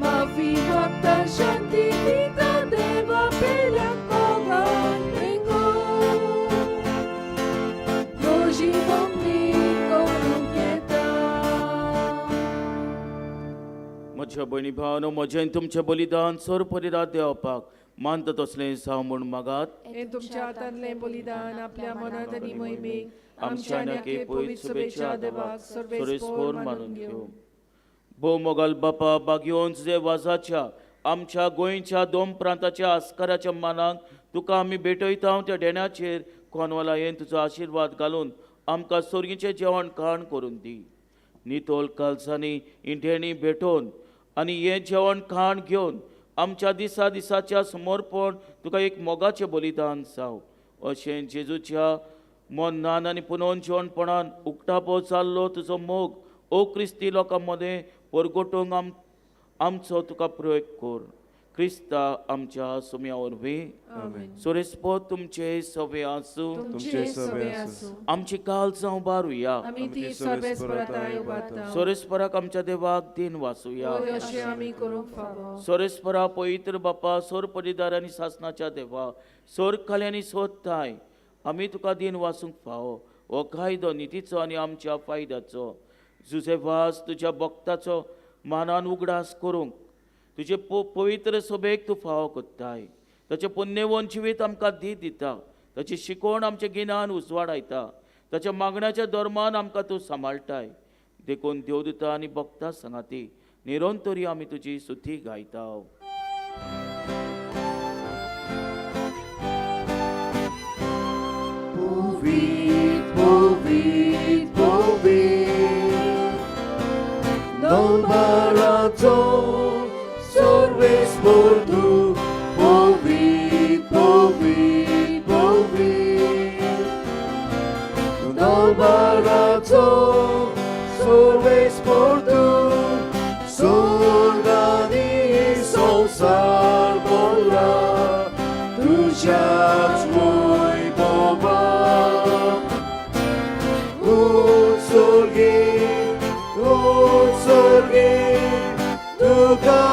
माफी मागता शांती दिता देवा पेल्याक मोगान वेंगो म्हजी भोंवती करूंक येता. म्हज्या भयणी भावानो, म्हजें आनी तुमचें बलिदान सरपरिदाद देवपाक मानता तसलें जावं म्हूण मागात. हें तुमच्या हातांतलें बलिदान आपल्या मनांत आनी मोहिमेक आमच्या आमच्या आनी आनी पवित्र सभेच्या देवाक सर्वेस्पोर सर्वेस्पोर मानून मानून घेवं. घेवं. भोव मोगाल बापा, बागयोन जे वाजाच्या आमच्या गोंयच्या दोन प्रांताच्या आस्काराच्या मानाक तुका आमी भेटयता. त्या देण्याचेर कोनवाला येन तुजो आशिर्वाद घालून आमकां सोर्गीचें जेवण खाण करून दी. नितोल कालसांनी इंटेणी भेटोवन आनी हें जेवण खाण घेवन आमच्या दिसा दिसाच्या समर्पण तुका एक मोगाचें बलिदान जावं. अशें जेजूच्या मनान आनी पुनोवन जेवणपणान उक्तापो जाल्लो तुजो मोग ओ क्रिस्ती लोकां मदें परगटोवंक आमचो तुका प्रयोग कर. क्रिस्ता आमच्या सुम्या वरवीं. आमेन. सोरेस्पोत तुमचे सवे आसूं. तुमचे सवे आसूं. आमची काल जावं बारुया. आमी ती सर्वेस्पराताय उबारता. सोरेस्पराक आमच्या देवाक दिन वाचुया. होय अशें आमी करूंक फावो. सोरेस्परा पवित्र बापा, सोर परिदार आनी सासनाच्या देवा, सोर खाली आनी सोदताय आमी तुका दिन वाचूंक फावो. हो कायदो नितीचो आनी आमच्या फायद्याचो. जुजे वास तुज्या भक्ताचो मानान उगडास करूंक तुजे पवित्र सभेक तूं फावो कोत्ताय. ताचें पुण्यवन जिवीत आमकां दी दिता. ताची शिकवण आमचें गिन्यान उजवाडायता. ताच्या मागण्याच्या धर्मान आमकां तूं सांबाळटाय. देखून देवदूता आनी भक्ता सांगाती निरंतरी आमी तुजी सुती गायता. Povit, povit, povit, Dolbarato, sorves por tu. Povit, povit, povit, Dolbarato, sorves por tu. Sorgani sonsar bola, तुझ्याच Vaibhava. उत्सर्गी, उत्सर्गी, तुका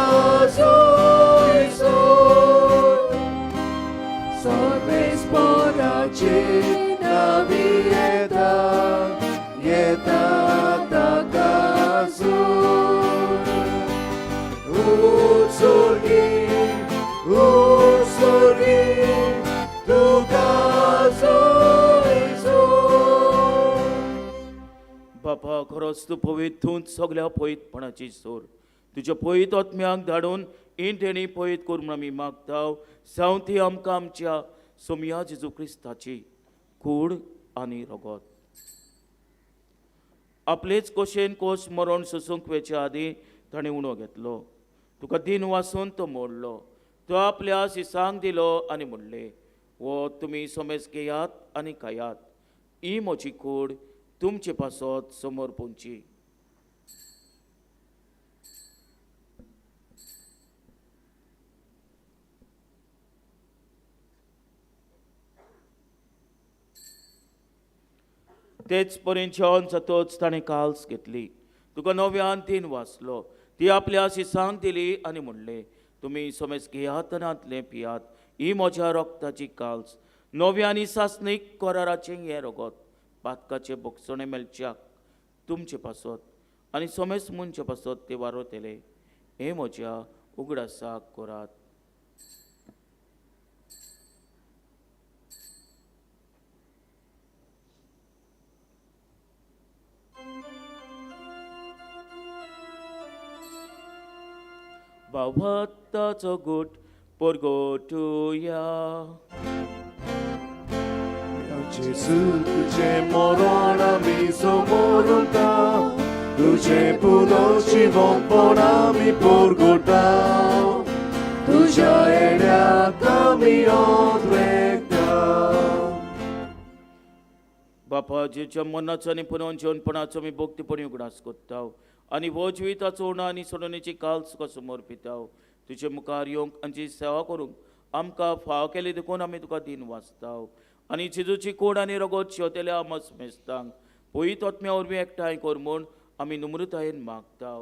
सोय सोय. सर्वेस्पराचे नावी येता, येता ताका सूर. उत्सर्गी, उत्सर्गी, परस तूं पवित्र तूंच सगल्या पवित्रपणाची सोर तुज्या पवित्र आत्म्याक धाडून इंटेणी पवित्र कर म्हूण आमी मागता जावं ती आमकां आमच्या सोमया जेजू क्रिस्ताची कूड आनी रगत. आपलेच कोशेन कोश मरण सोसूंक वेच्या आदीं ताणें उणो घेतलो, तुका दिन वासून तो मोडलो, तो आपल्या शिसांक दिलो आनी म्हणलें, हो तुमी समेज घेयात आनी खायात, ही म्हजी कूड तुमचे पासत समोर पोंची. तेच परेन जेवण जातच ताणें काल्स घेतली, तुका नव्यान तीन वाचलो, ती आपल्या शिसांक दिली आनी म्हणलें, तुमी समेज घेयात आनी हातलें पियात, ही म्हज्या रक्ताची काल्स, नव्या आनी सासणीक कराराचें हें रगत पातकाचें भोगसणें मेळच्याक तुमचे पासत आनी समेज मनचे पासत ते वारवतले, हें म्हज्या उगडासाक करात. भावाताचो गोट परगटुया. जेजू तुजें मरण आमी समोर उरता, तुजें पुनर्जिवनपण आमी परगटा, तुज्या येण्याक आमी अंतरेकता. बापा, जेच्या मनाचो आनी पुनर्जिवनपणाचो आमी भक्तीपणी उगडास करता आनी हो जिविताचो उणो आनी सोडोवणेची काल तुका समोर पिता, तुजे मुखार येवंक आनी तुजी सेवा करूंक आमकां फाव केली देखून आमी तुका दिन वाचता आनी जेजूची कोड आनी रगत शेवतेल्या आमस मेस्तांक पयत आत्म्या वरवीं एकठांय कर म्हूण आमी नम्रतायेन मागता.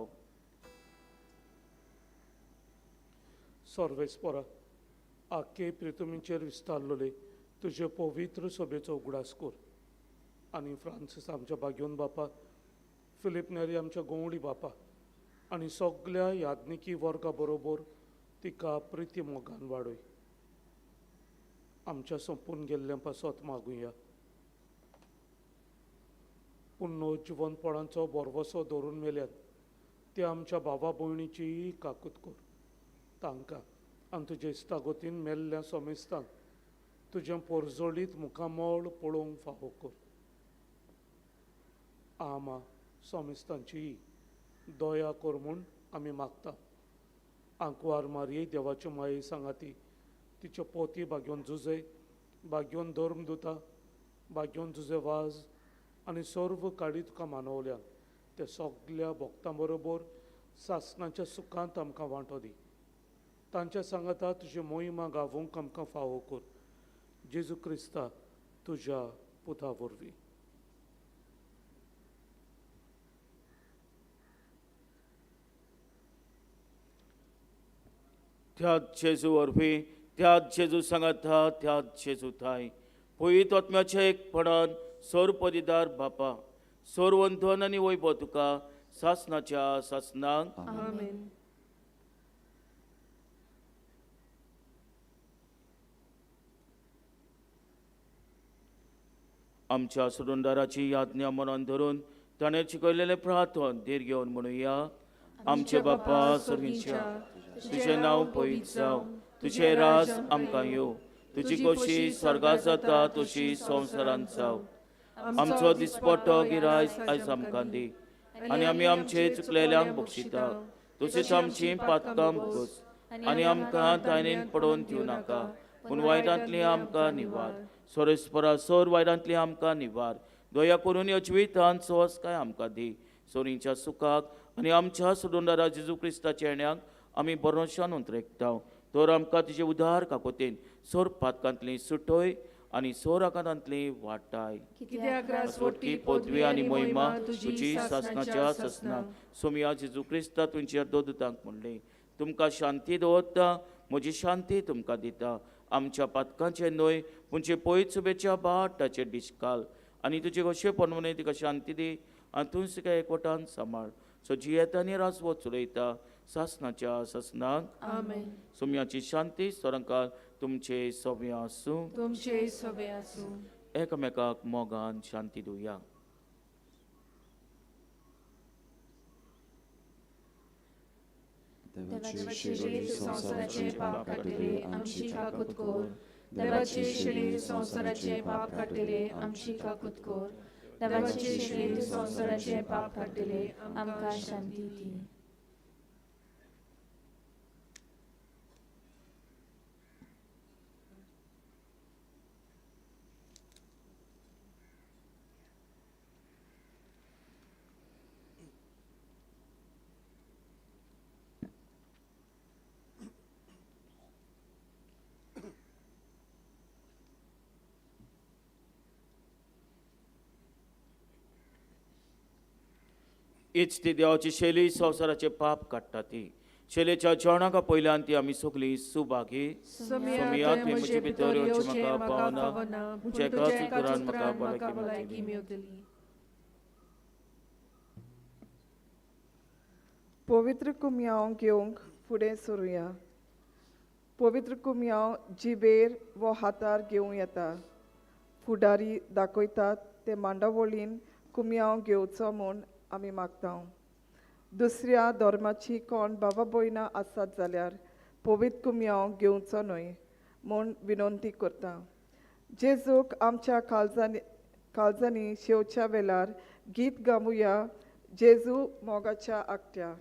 सर्वेस्परा, आख्खे प्रितुमीचेर विस्तारलेले तुजे पवित्र सभेचो उगडास कर आनी फ्रांसीस आमच्या भाग्योन बापा, फिलीप नेरी आमच्या गोवडी बापा आनी सगल्या याज्ञिकी वर्गा बरोबर तिका प्रिती मोगान वाडय. आमच्या सोंपून गेल्ल्या पासत मागुया. पूण जिवनपणाचो भरवसो धरून मेल्यात ते आमच्या भावा भयणीचीय काकूत कर. तांकां आनी तुजे इश्टागतीन मेल्ल्या सोमेस्तांक तुजें पोरजोळीत मुखामळ पळोवंक फावो कर. आमा सोमेस्तांचीय दया कर म्हूण आमी मागता. आंकवार मारये देवाच्यो माये सांगाती तिच्यो पोती भाग्योन जुजे, भाग्योन धर्म दुता, भाग्योन जुजे वाज आनी सर्व काडी तुका मानवल्यान ते सगल्या भक्तां बरोबर सासणाच्या सुखांत आमकां वांटो दी. तांच्या सांगाता तुजी मोहिमा गावोवंक आमकां फावो कर. जेजू क्रिस्ता तुज्या पुता वरवीं. त्याच जेजू वरवीं, त्याच जेजू सांगाता, त्याच जेजू थांय पवित्र आत्म्याच्या एकपणान सोर पदिदार बापा, सोर वंधन आनी वैभव तुका सासणाच्या सासणाक. आमेन. आमच्या सुरुंदाराची याज्ञा मनान धरून ताणें शिकयलेलें प्रार्थन धीर घेवन म्हणुया. आमचे बापा सर्गीच्या, तुजें नांव पवित्र जावं, तुजें राज आमकां येवं, तुजी खोशी स्वर्गांत जाता तशी संवसारांत जावं. आमचो दिसपट्टो गिरायस आयज आमकां दी आनी आमी आमचे चुकलेल्यांक बक्षिता तशीच आमची पातकां भोगस आनी आमकां तायनेन पडोवन दिवं नाका, पूण वायटांतली आमकां निवार. सोरेस्परा सोर वायटांतली आमकां निवार. दया करून ह्या जिवितांत सहजकाय आमकां दी. सोरींच्या सुखाक आनी आमच्या सोडूनदारा जेजू क्रिस्ताच्या येण्याक आमी बरोशान उतरेकता. तर आमकां तुजे उदार काकोतेन सोर पातकांतली सुटय आनी सोर आकारांतली वाटाय. कित्याक राजवटी पदवी आनी मोहिमा तुजी सासणाच्या सासणाक. सोमया जेजू क्रिस्ता तुमच्या दोदुतांक म्हणलें, तुमकां शांती दवरता, म्हजी शांती तुमकां दिता. आमच्या पातकांचें न्हय पूण जे पयत सुबेच्या बाट ताचेर डिस्काल आनी तुजे कशें पनवणे तिका शांती दी आनी तूं तिका एकवटान सांबाळ. सो जियेता आनी राजवत चलयता सासणाच्या सासणाक. आमेन. सोम्याची शांती सोरंकाल तुमचे सवे आसूं. तुमचे सवे आसूं. एकामेकाक मोगान शांती दिवया. देवाची शिडी संवसाराचे पाप काडटले आमची काकूत कोर. देवाची शिडी संवसाराचे पाप काडटले आमची काकूत कोर. देवाची शिडी संवसाराचे पाप काडटले आमकां शांती दी. हीच ती देवाची शैली संवसाराचे पाप काडटा ती शैलेच्या जेवणाका पयल्यान ती आमी सगळीं सुभागी. सोमया तुवें म्हजे भितर येवचें म्हाका फावना, पूण तुज्या तुज्या एकाच एकाच उतरान म्हाका उतरान म्हाका भलायकी भलायकी मेळटली. मेवतली. पवित्र कुमयांव घेवंक फुडें सरुया. पवित्र कुमयांव जिबेर वो हातार घेवं येता. फुडारी दाखयतात ते मांडावळीन कुमयांव घेवचो म्हूण आमी मागता. दुसऱ्या धर्माची कोण बाबा भयणां आसात जाल्यार पवित्र कुमयांव घेवचो न्हय म्हूण विनंती करता. जेजूक आमच्या काळजांनी काळजांनी शेवच्या वेळार गीत गावया जेजू मोगाच्या आकट्या.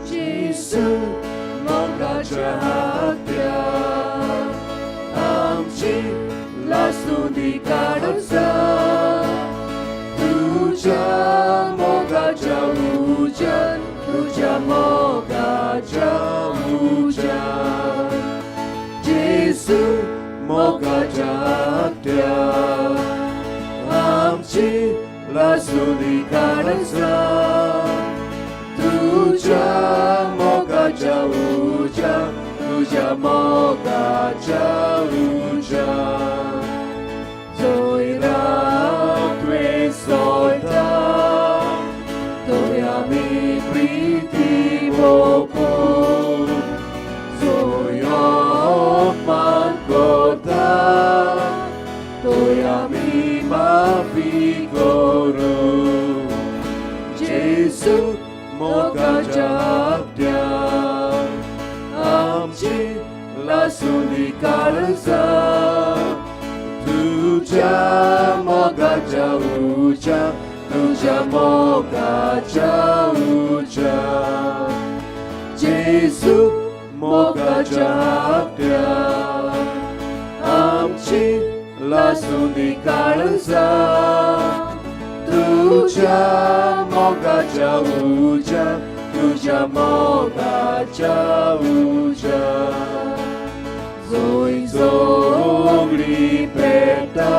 जेजू मोगाच्या हात्या आमची लासुंदी काडून जा. तुज्या मोगाच्या उज्यान, तुज्या मोगाच्या उज्यान. जेजू मोगाच्या हात्या आमची लासुंदी काडून जा. तुज्या मोगाच्या उज्यान, तुज्या मोगाच्या उज्यान. जंय रातवेळ सोडटा थंय आमी प्रिती मोगूं. जंय अपमान करता थंय आमी माफी करूं. जेजू मोगाच्या आत्या आमची लासुंदी काळजा. तुज्या मोगाच्या उज्या, तुज्या मोगाच्या उज्या. जेजू मोगाच्या आत्या आमची लासुंदी काळजा. तुज्या मोगाच्या उज्या, तुज्या मोगाच्या उज्या. जंय झगडी पेट्टा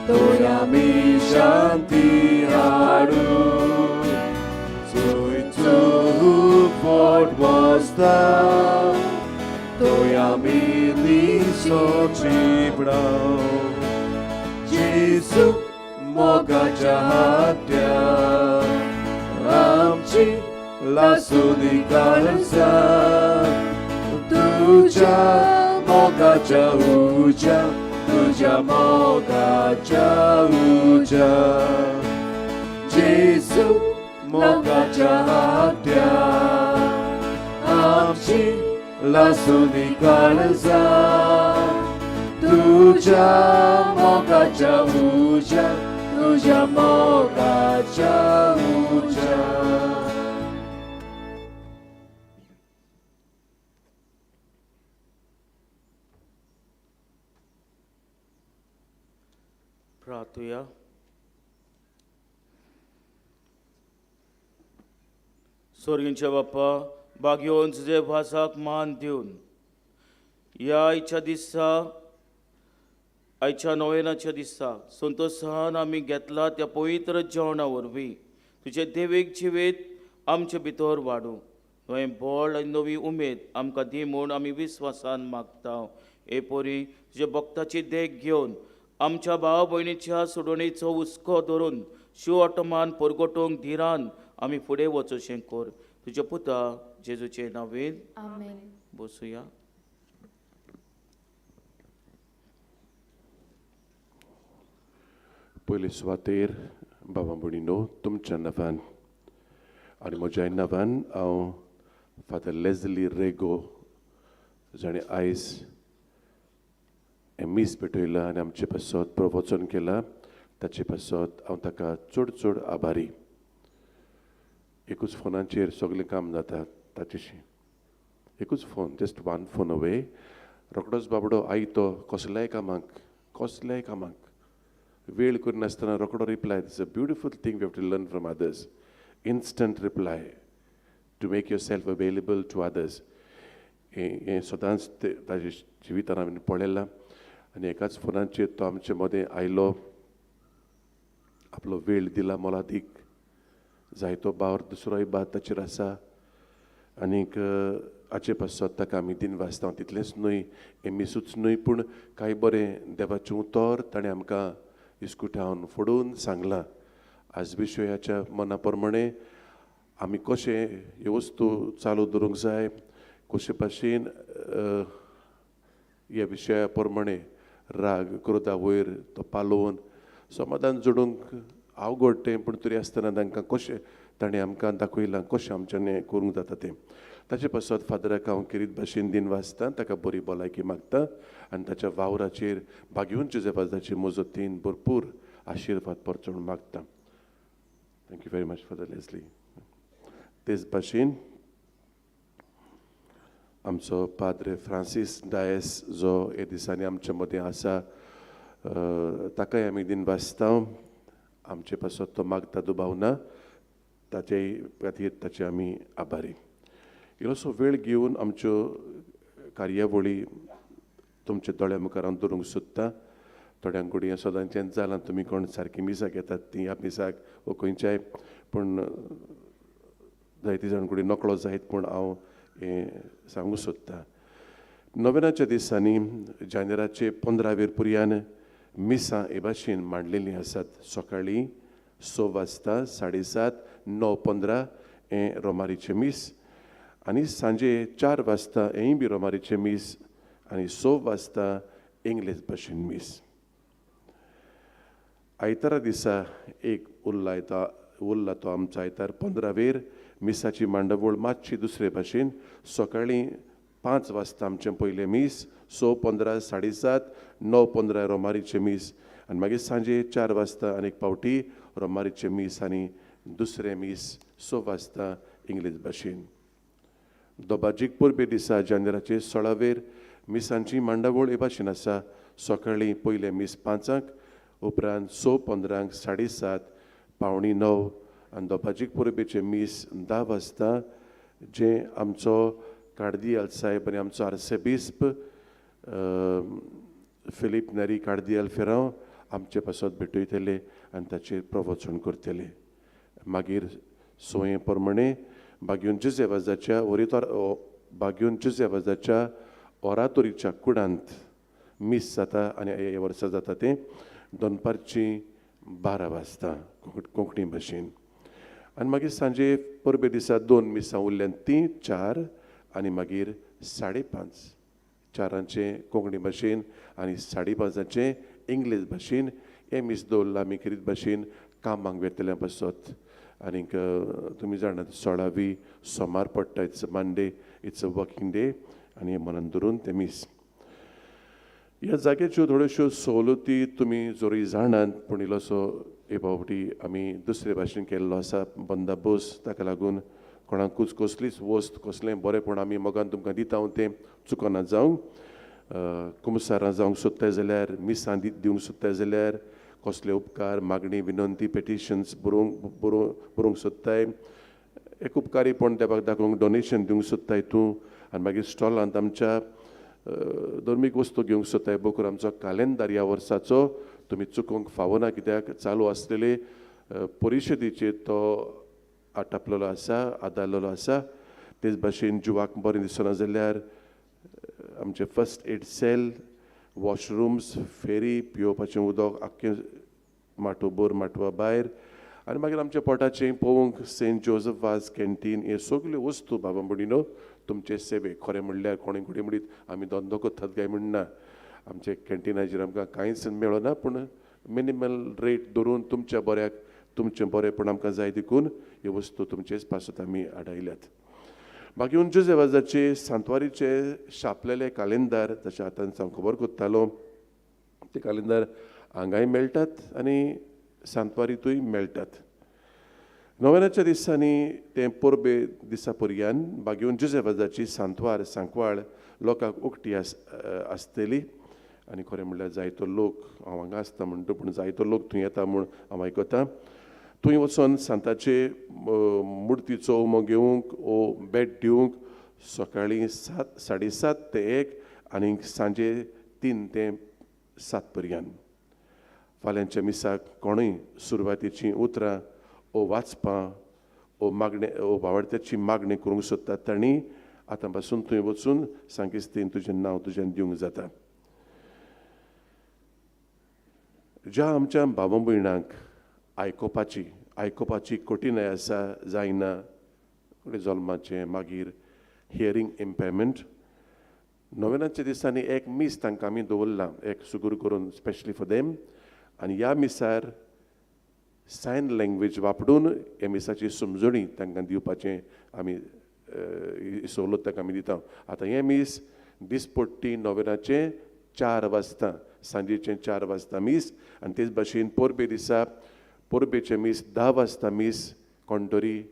थंय आमी शांती हाडूं. जंय चूक फट बसता थंय आमी दिसो चिपडाव. जेजू मोगाच्या हात्या आमची लासुंदी काळजा. तुज्या मोगाच्या उज्या, तुज्या मोगाच्या उज्या. जेजू मोगाच्या हात्या आमची लासुंदी काळजा. तुज्या मोगाच्या उज्या, तुज्या मोगाच्या उज्यान. प्रार्थुया. सोर्गींच्या बाप्पा, बागयोवन तुजे भासाक मान दिवन ह्या आयच्या दिसा, आयच्या नोवेनाच्या दिसा संतोशान आमी घेतला त्या पवित्र जेवणा वरवीं तुजें देवीक जिवीत आमचे भितर वाडूं, नवें बळ आनी नवी उमेद आमकां दी म्हूण आमी विस्वासान मागता. हे पोरी तुज्या भक्ताची देख घेवन आमच्या भाव भयणीच्या सोडवणेचो हुस्को धरून शिव अटमान परगटूंक धिरान आमी फुडें वचोशें कर. तुज्या पुता जेजूचे नांवेन आमेन. बसुया. पयले सुवातेर बाबा भयणीनो, तुमच्या नांवान आनी म्हज्या नांवान हांव फादर लेजली रेगो जाणें आयज हें मीस पेटयलां आनी आमचे पासत प्रवचन केलां ताचे पासत हांव ताका चड चड आभारी. एकूच फोनाचेर सगळें काम जाता ताचेशी, एकूच phone, just one phone away. रोखडोच बाबडो आयतो कसल्याय कामाक, कसल्याय कामाक वेळ करिनासतना रोखडो reply. It's a beautiful thing we have to learn from others. Instant reply to make yourself available to others. हें सदांच ताजे जिवितान हांवें पळयलां आनी एकाच फोनाचेर तो आमचे मदें आयलो, आपलो वेळ दिला मोलादीक, जायतो बावर दुसरोय बात ताचेर आसा आनीक हाचे पासत ताका आमी दिनवासता. तितलेंच न्हय, हें मिसूच न्हय, पूण कांय बरें देवाचें उतर ताणें आमकां इस्कुटावन फोडून सांगलां. आज विशयाच्या मना प्रमाणें आमी कशें ह्यो वस्तू चालू दवरूंक जाय, कशे भाशेन ह्या विशया प्रमाणें राग क्रोधा वयर तो पालोवन समाधान जोडूंक अवघड तें, पूण तरी आसतना तांकां कशें ताणें आमकां दाखयलां कशें आमच्यांनी करूंक जाता तें. ताचे पासत फादराक हांव खेरीत भाशेन दिनवासता, ताका बरी भलायकी मागता आनी ताच्या वावराचेर भाग्योवन जुजेफाजाचे मजतीन भरपूर आशिर्वाद परचोवन मागता. Thank you very much father Leslie. तेच भाशेन आमचो पाद्रे फ्रांसीस डायस जो हे दिसांनी आमचे मदें आसा ताकाय आमी दिनवासता. आमचे पासत तो मागता दुबाव ना, ताचे खातीर ताचे आमी आभारी. इल्लोसो वेळ घेवन आमच्यो कार्यावळी तुमच्या दोळ्या मुखार हांव दवरूंक सोदता. थोड्यांक घडये सदांचेंच जालां, तुमी कोण सारकीं मिसाक येतात तीं ह्या मिसाक वो खंयच्याय, पूण जायते जाण घडये नकळो जायत, पूण हांव हें सांगूंक सोदता. नोवेनाच्या दिसांनी जानेराचे 15वेर पुरयान मिसां हे भाशेन मांडलेलीं आसात. सकाळीं 6 वाजता, 7:30, 9:15 हें रोमारीचें मीस आनी सांजे 4 वाजता हेंय बी रोमारीचें मीस आनी 6 वाजता इंग्लीश भाशेन मीस. आयतारा दिसा एक उरला तो आमचो आयतार 15वेर मिसाची मांडावळ मातशी दुसरे भाशेन. सकाळीं 5 वाजता आमचें पयलें मीस, 6:15, 7:30, 9:15 रोमारीचें मीस आनी मागीर सांजे 4 वाजता आनी एक पावटी रोमारीचें मीस आनी दुसरें मीस 6 वाजता इंग्लीश भाशेन. दोबाजीक परबे दिसा जानेराचे 16वेर मिसांची मांडावळ हे भाशेन आसा. सकाळीं पयलें मीस 5, उपरांत 6:15, 7:30, 8:45 आनी दोबाजीक परबेचें मीस 10 वाजता, जें आमचो कार्दियाल साहेब आनी आमचो आर्सेबिस्प फिलीप नेरी कार्दियाल फेरांव आमचे पासत भेटयतले आनी ताचेर प्रवचन करतले. मागीर सोये प्रमाणे बाग्योन जुजेवाजाच्या ओरितोर बाग्योन जुजेवाजाच्या ओरातोरीच्या कुडांत मीस जाता आनी ह्या वर्सा जाता तें दनपारची 12 वाजता कोंकणी भाशेन. आनी मागीर सांजे परबे दिसा 2 मिसां उरल्यान तीं 4 आनी मागीर 5:30, 4 कोंकणी भाशेन आनी 5:30 इंग्लीश भाशेन हें मीस दवरलां आमी खेरीत भाशेन कामाक वेतल्या पासत. आनीक तुमी जाणात 16वी सोमार पडटा, it's a Monday, it's a working day आनी हें मनान धरून तें मीस. ह्या जाग्याच्यो थोड्योश्यो सवलती तुमी जरी जाणात, पूण इल्लोसो हे फावटी आमी दुसरे भाशेन केल्लो आसा बंदोबस्त. ताका लागून कोणाकूच कसलीच वस्त कसलें बरेंपण आमी मोगान तुमकां दिता तें चुकना जावं. कुमसारां जावंक सोदताय जाल्यार, मिसां दिवंक सोदताय जाल्यार, कसले उपकार मागणी विनंती पेटिशन्स बरोवंक बरोवंक सोदताय, एक उपकारीपण देवाक दाखोवंक डोनेशन दिवंक सोदताय तूं, आनी मागीर स्टॉलांत आमच्या धर्मीक वस्तू घेवंक सोदताय, बोकर आमचो कालेंदार ह्या वर्साचो तुमी चुकोवंक फावना, कित्याक चालू आसलेले परिशदेचेर तो आटापलेलो आसा, आदारलेलो आसा. तेच भाशेन जिवाक बरें दिसना जाल्यार आमचे फर्स्ट एड सेल, वॉशरूम्स, फेरी, पिवपाचें उदक आख्खें माटोभर माटवा भायर, आनी मागीर आमच्या पोटाचें पळोवंक सेंट जोजफ वाज कॅन्टीन, हे सगल्यो वस्तू बाबा भयणीनो तुमचे सेवेक. खरें म्हणल्यार कोणें कोणी म्हणीत आमी धंदो करतात काय म्हणना, आमचे कॅन्टिनाचेर आमकां कांयच मेळना, पूण मिनिमल रेट धरून तुमच्या बऱ्याक तुमचें बरेंपण आमकां जाय देखून ह्यो वस्तू तुमचेच पासत आमी आडायल्यात. बाकी जुझे सांतवारीचे छापलेले कालेंदार जशें आतां हांव खबर कोत्तालो, ते कालेंदार हांगाय मेळटात आनी सांतवारींतूय मेळटात. नोव्हेंनाच्या दिसांनी तें परबे दिसा पर्यान बागेवन जुझे सांतवार सांकवाळ लोकांक उक्ती आसतली. आनी खरें म्हणल्यार जायतो लोक हांव हांगा आसता म्हणटा, पूण जायतो लोक थंय येता म्हूण हांव आयकतां. थंय वचोन सांताचे मुर्तीचो उमो घेवंक ओ भेट दिवंक सकाळीं 7 7:30 ते 1 आनी सांजे 3 ते 7 पर्यंत. फाल्यांच्या मिसाक कोणूय सुरवातेचीं उतरां ओ वाचपां ओ मागणें ओ भावार्थ्याची मागणी करूंक सोदतात तांणी आतां पासून थंय वचून सांकेस्तीन तुजें नांव तुज्यान दिवंक जाता. ज्या आमच्या भावा भयणांक आयकुपाची कठीणाय आसा, जायना जल्माचें, मागीर हियरींग इम्पेरमेंट, नोव्हेंनाच्या दिसांनी एक मीस तांकां आमी दवरलां, एक सुगूर करून स्पेशली फॉर देम. आनी ह्या मिसार सायन लँग्वेज वापरून ह्या मिसाची समजणी तांकां दिवपाचें आमी सवलत तांकां आमी दिता. आतां हें मीस दिसपट्टी नोव्हेंनाचें 4 वाजता, सांजेचें 4 वाजता मीस, आनी तेच भाशेन परबे दिसा परबेचें मीस 10 वाजता मीस. कोण तरी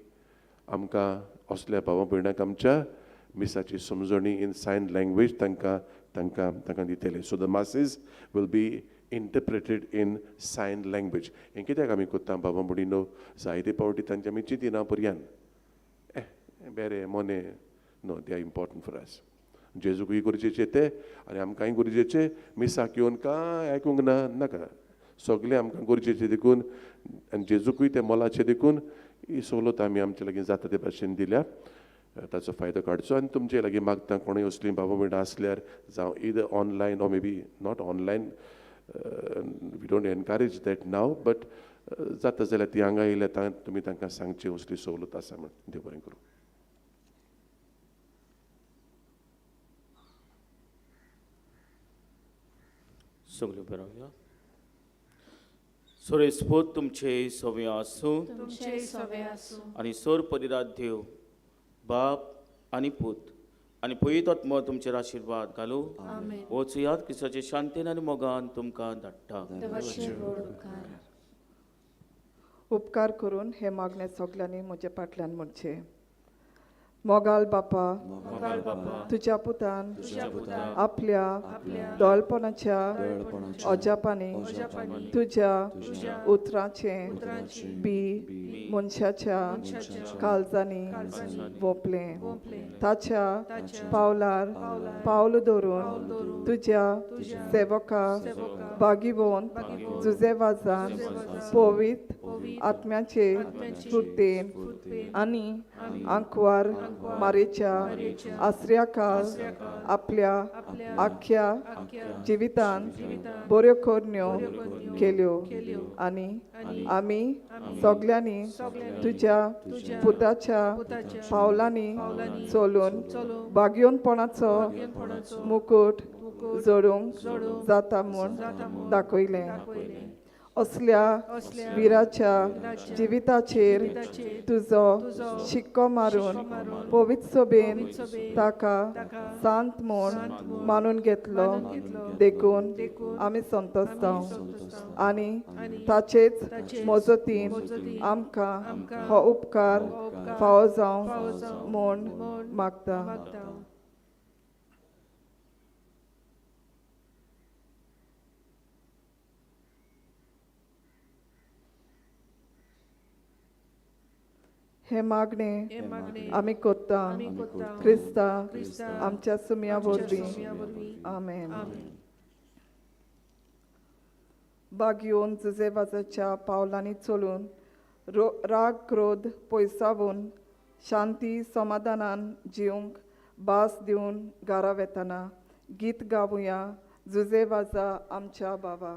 आमकां असल्या भावा भयणांक आमच्या मिसाची समजणी इन सायन लँग्वेज तांकां तांकां तांकां दितले. So the masses will be interpreted in sign language. हें कित्याक आमी करता बाबा भयणीनो, जायते फावटी तांचे आमी चिंतिना पर्यान बेरे मोने, no, they are important for us. जेजूकूय गरजेचे ते आनी आमकांय गरजेचे. मिसाक येवन कांय आयकूंक ना नाका, सगळें आमकां गरजेचें देखून आनी जेजूकूय तें मोलाचें देखून ही सवलत आमी आमचे लागीं जाता ते भाशेन दिल्या, ताचो फायदो काडचो. आनी तुमचे लागीं मागता कोणूय असलीं बाबा भयणां आसल्यार जावं either online or maybe not online, we don't encourage that now, but जाता जाल्यार ती हांगा येयल्या तुमी तांकां सांगची असली सवलत आसा म्हण. देव बरें करूं. सगळ्यो बरोवया. सोरेस्पोत तुमचे सवे आसूं, तुमचे सवे आसूं, आनी सोर परिरात देव बाप आनी पूत आनी पवित्र आत्मो तुमचेर आशिर्वाद घालूं. वचयात क्रिस्ताचे शांतीन आनी मोगान तुमकां धाडटा. उपकार करून हे मागणे सगल्यांनी म्हज्या फाटल्यान म्हणचें. मोगाल बापा, तुज्या पुतान आपल्या दोळपणाच्या अजापांनी तुज्या उतराचें बी मनशाच्या काळजांनी वोंपलें, ताच्या पावलार पावल दवरून तुज्या सेवका बागिवोन जुझे वाजान पवित्र आत्म्याचे स्फुर्तेन आनी आंकवार मारेच्या आसऱ्याकाळ आपल्या आख्ख्या जिवितान बऱ्यो करण्यो केल्यो आनी आमी सगल्यांनी तुज्या पुताच्या पावलांनी चलून भाग्योनपणाचो मुकूट जोडूंक जाता म्हूण दाखयलें. असल्या विराच्या जिविताचेर तुजो शिक्को मारून पवित्र सोबेन ताका सांत म्हूण मानून घेतलो देखून आमी संतोसता आनी ताचेच मजतीन आमकां हो उपकार फावो जावं म्हूण मागता. हे मागणे आमी कोत्ता क्रिस्ता आमच्या सुम्या वरवीं. आमेन. बागयोन जुजेवाजाच्या पावलांनी चलून राग क्रोध पयसावून शांती समाधानान जिवंक भास दिवन घरा वेतना गीत गावया जुजेवाजा आमच्या बाबा.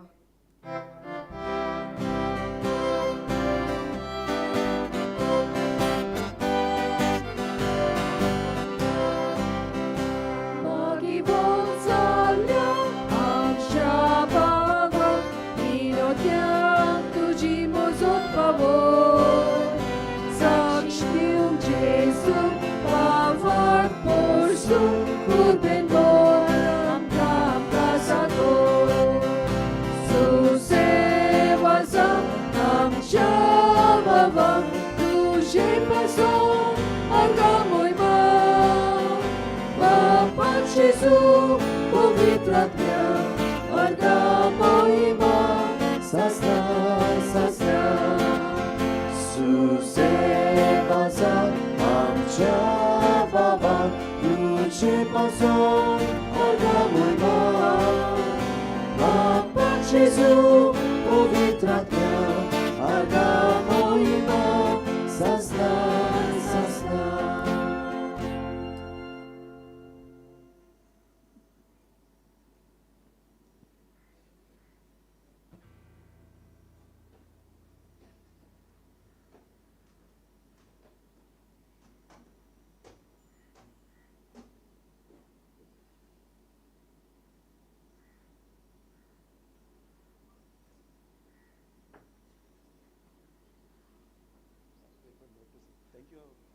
Thank you.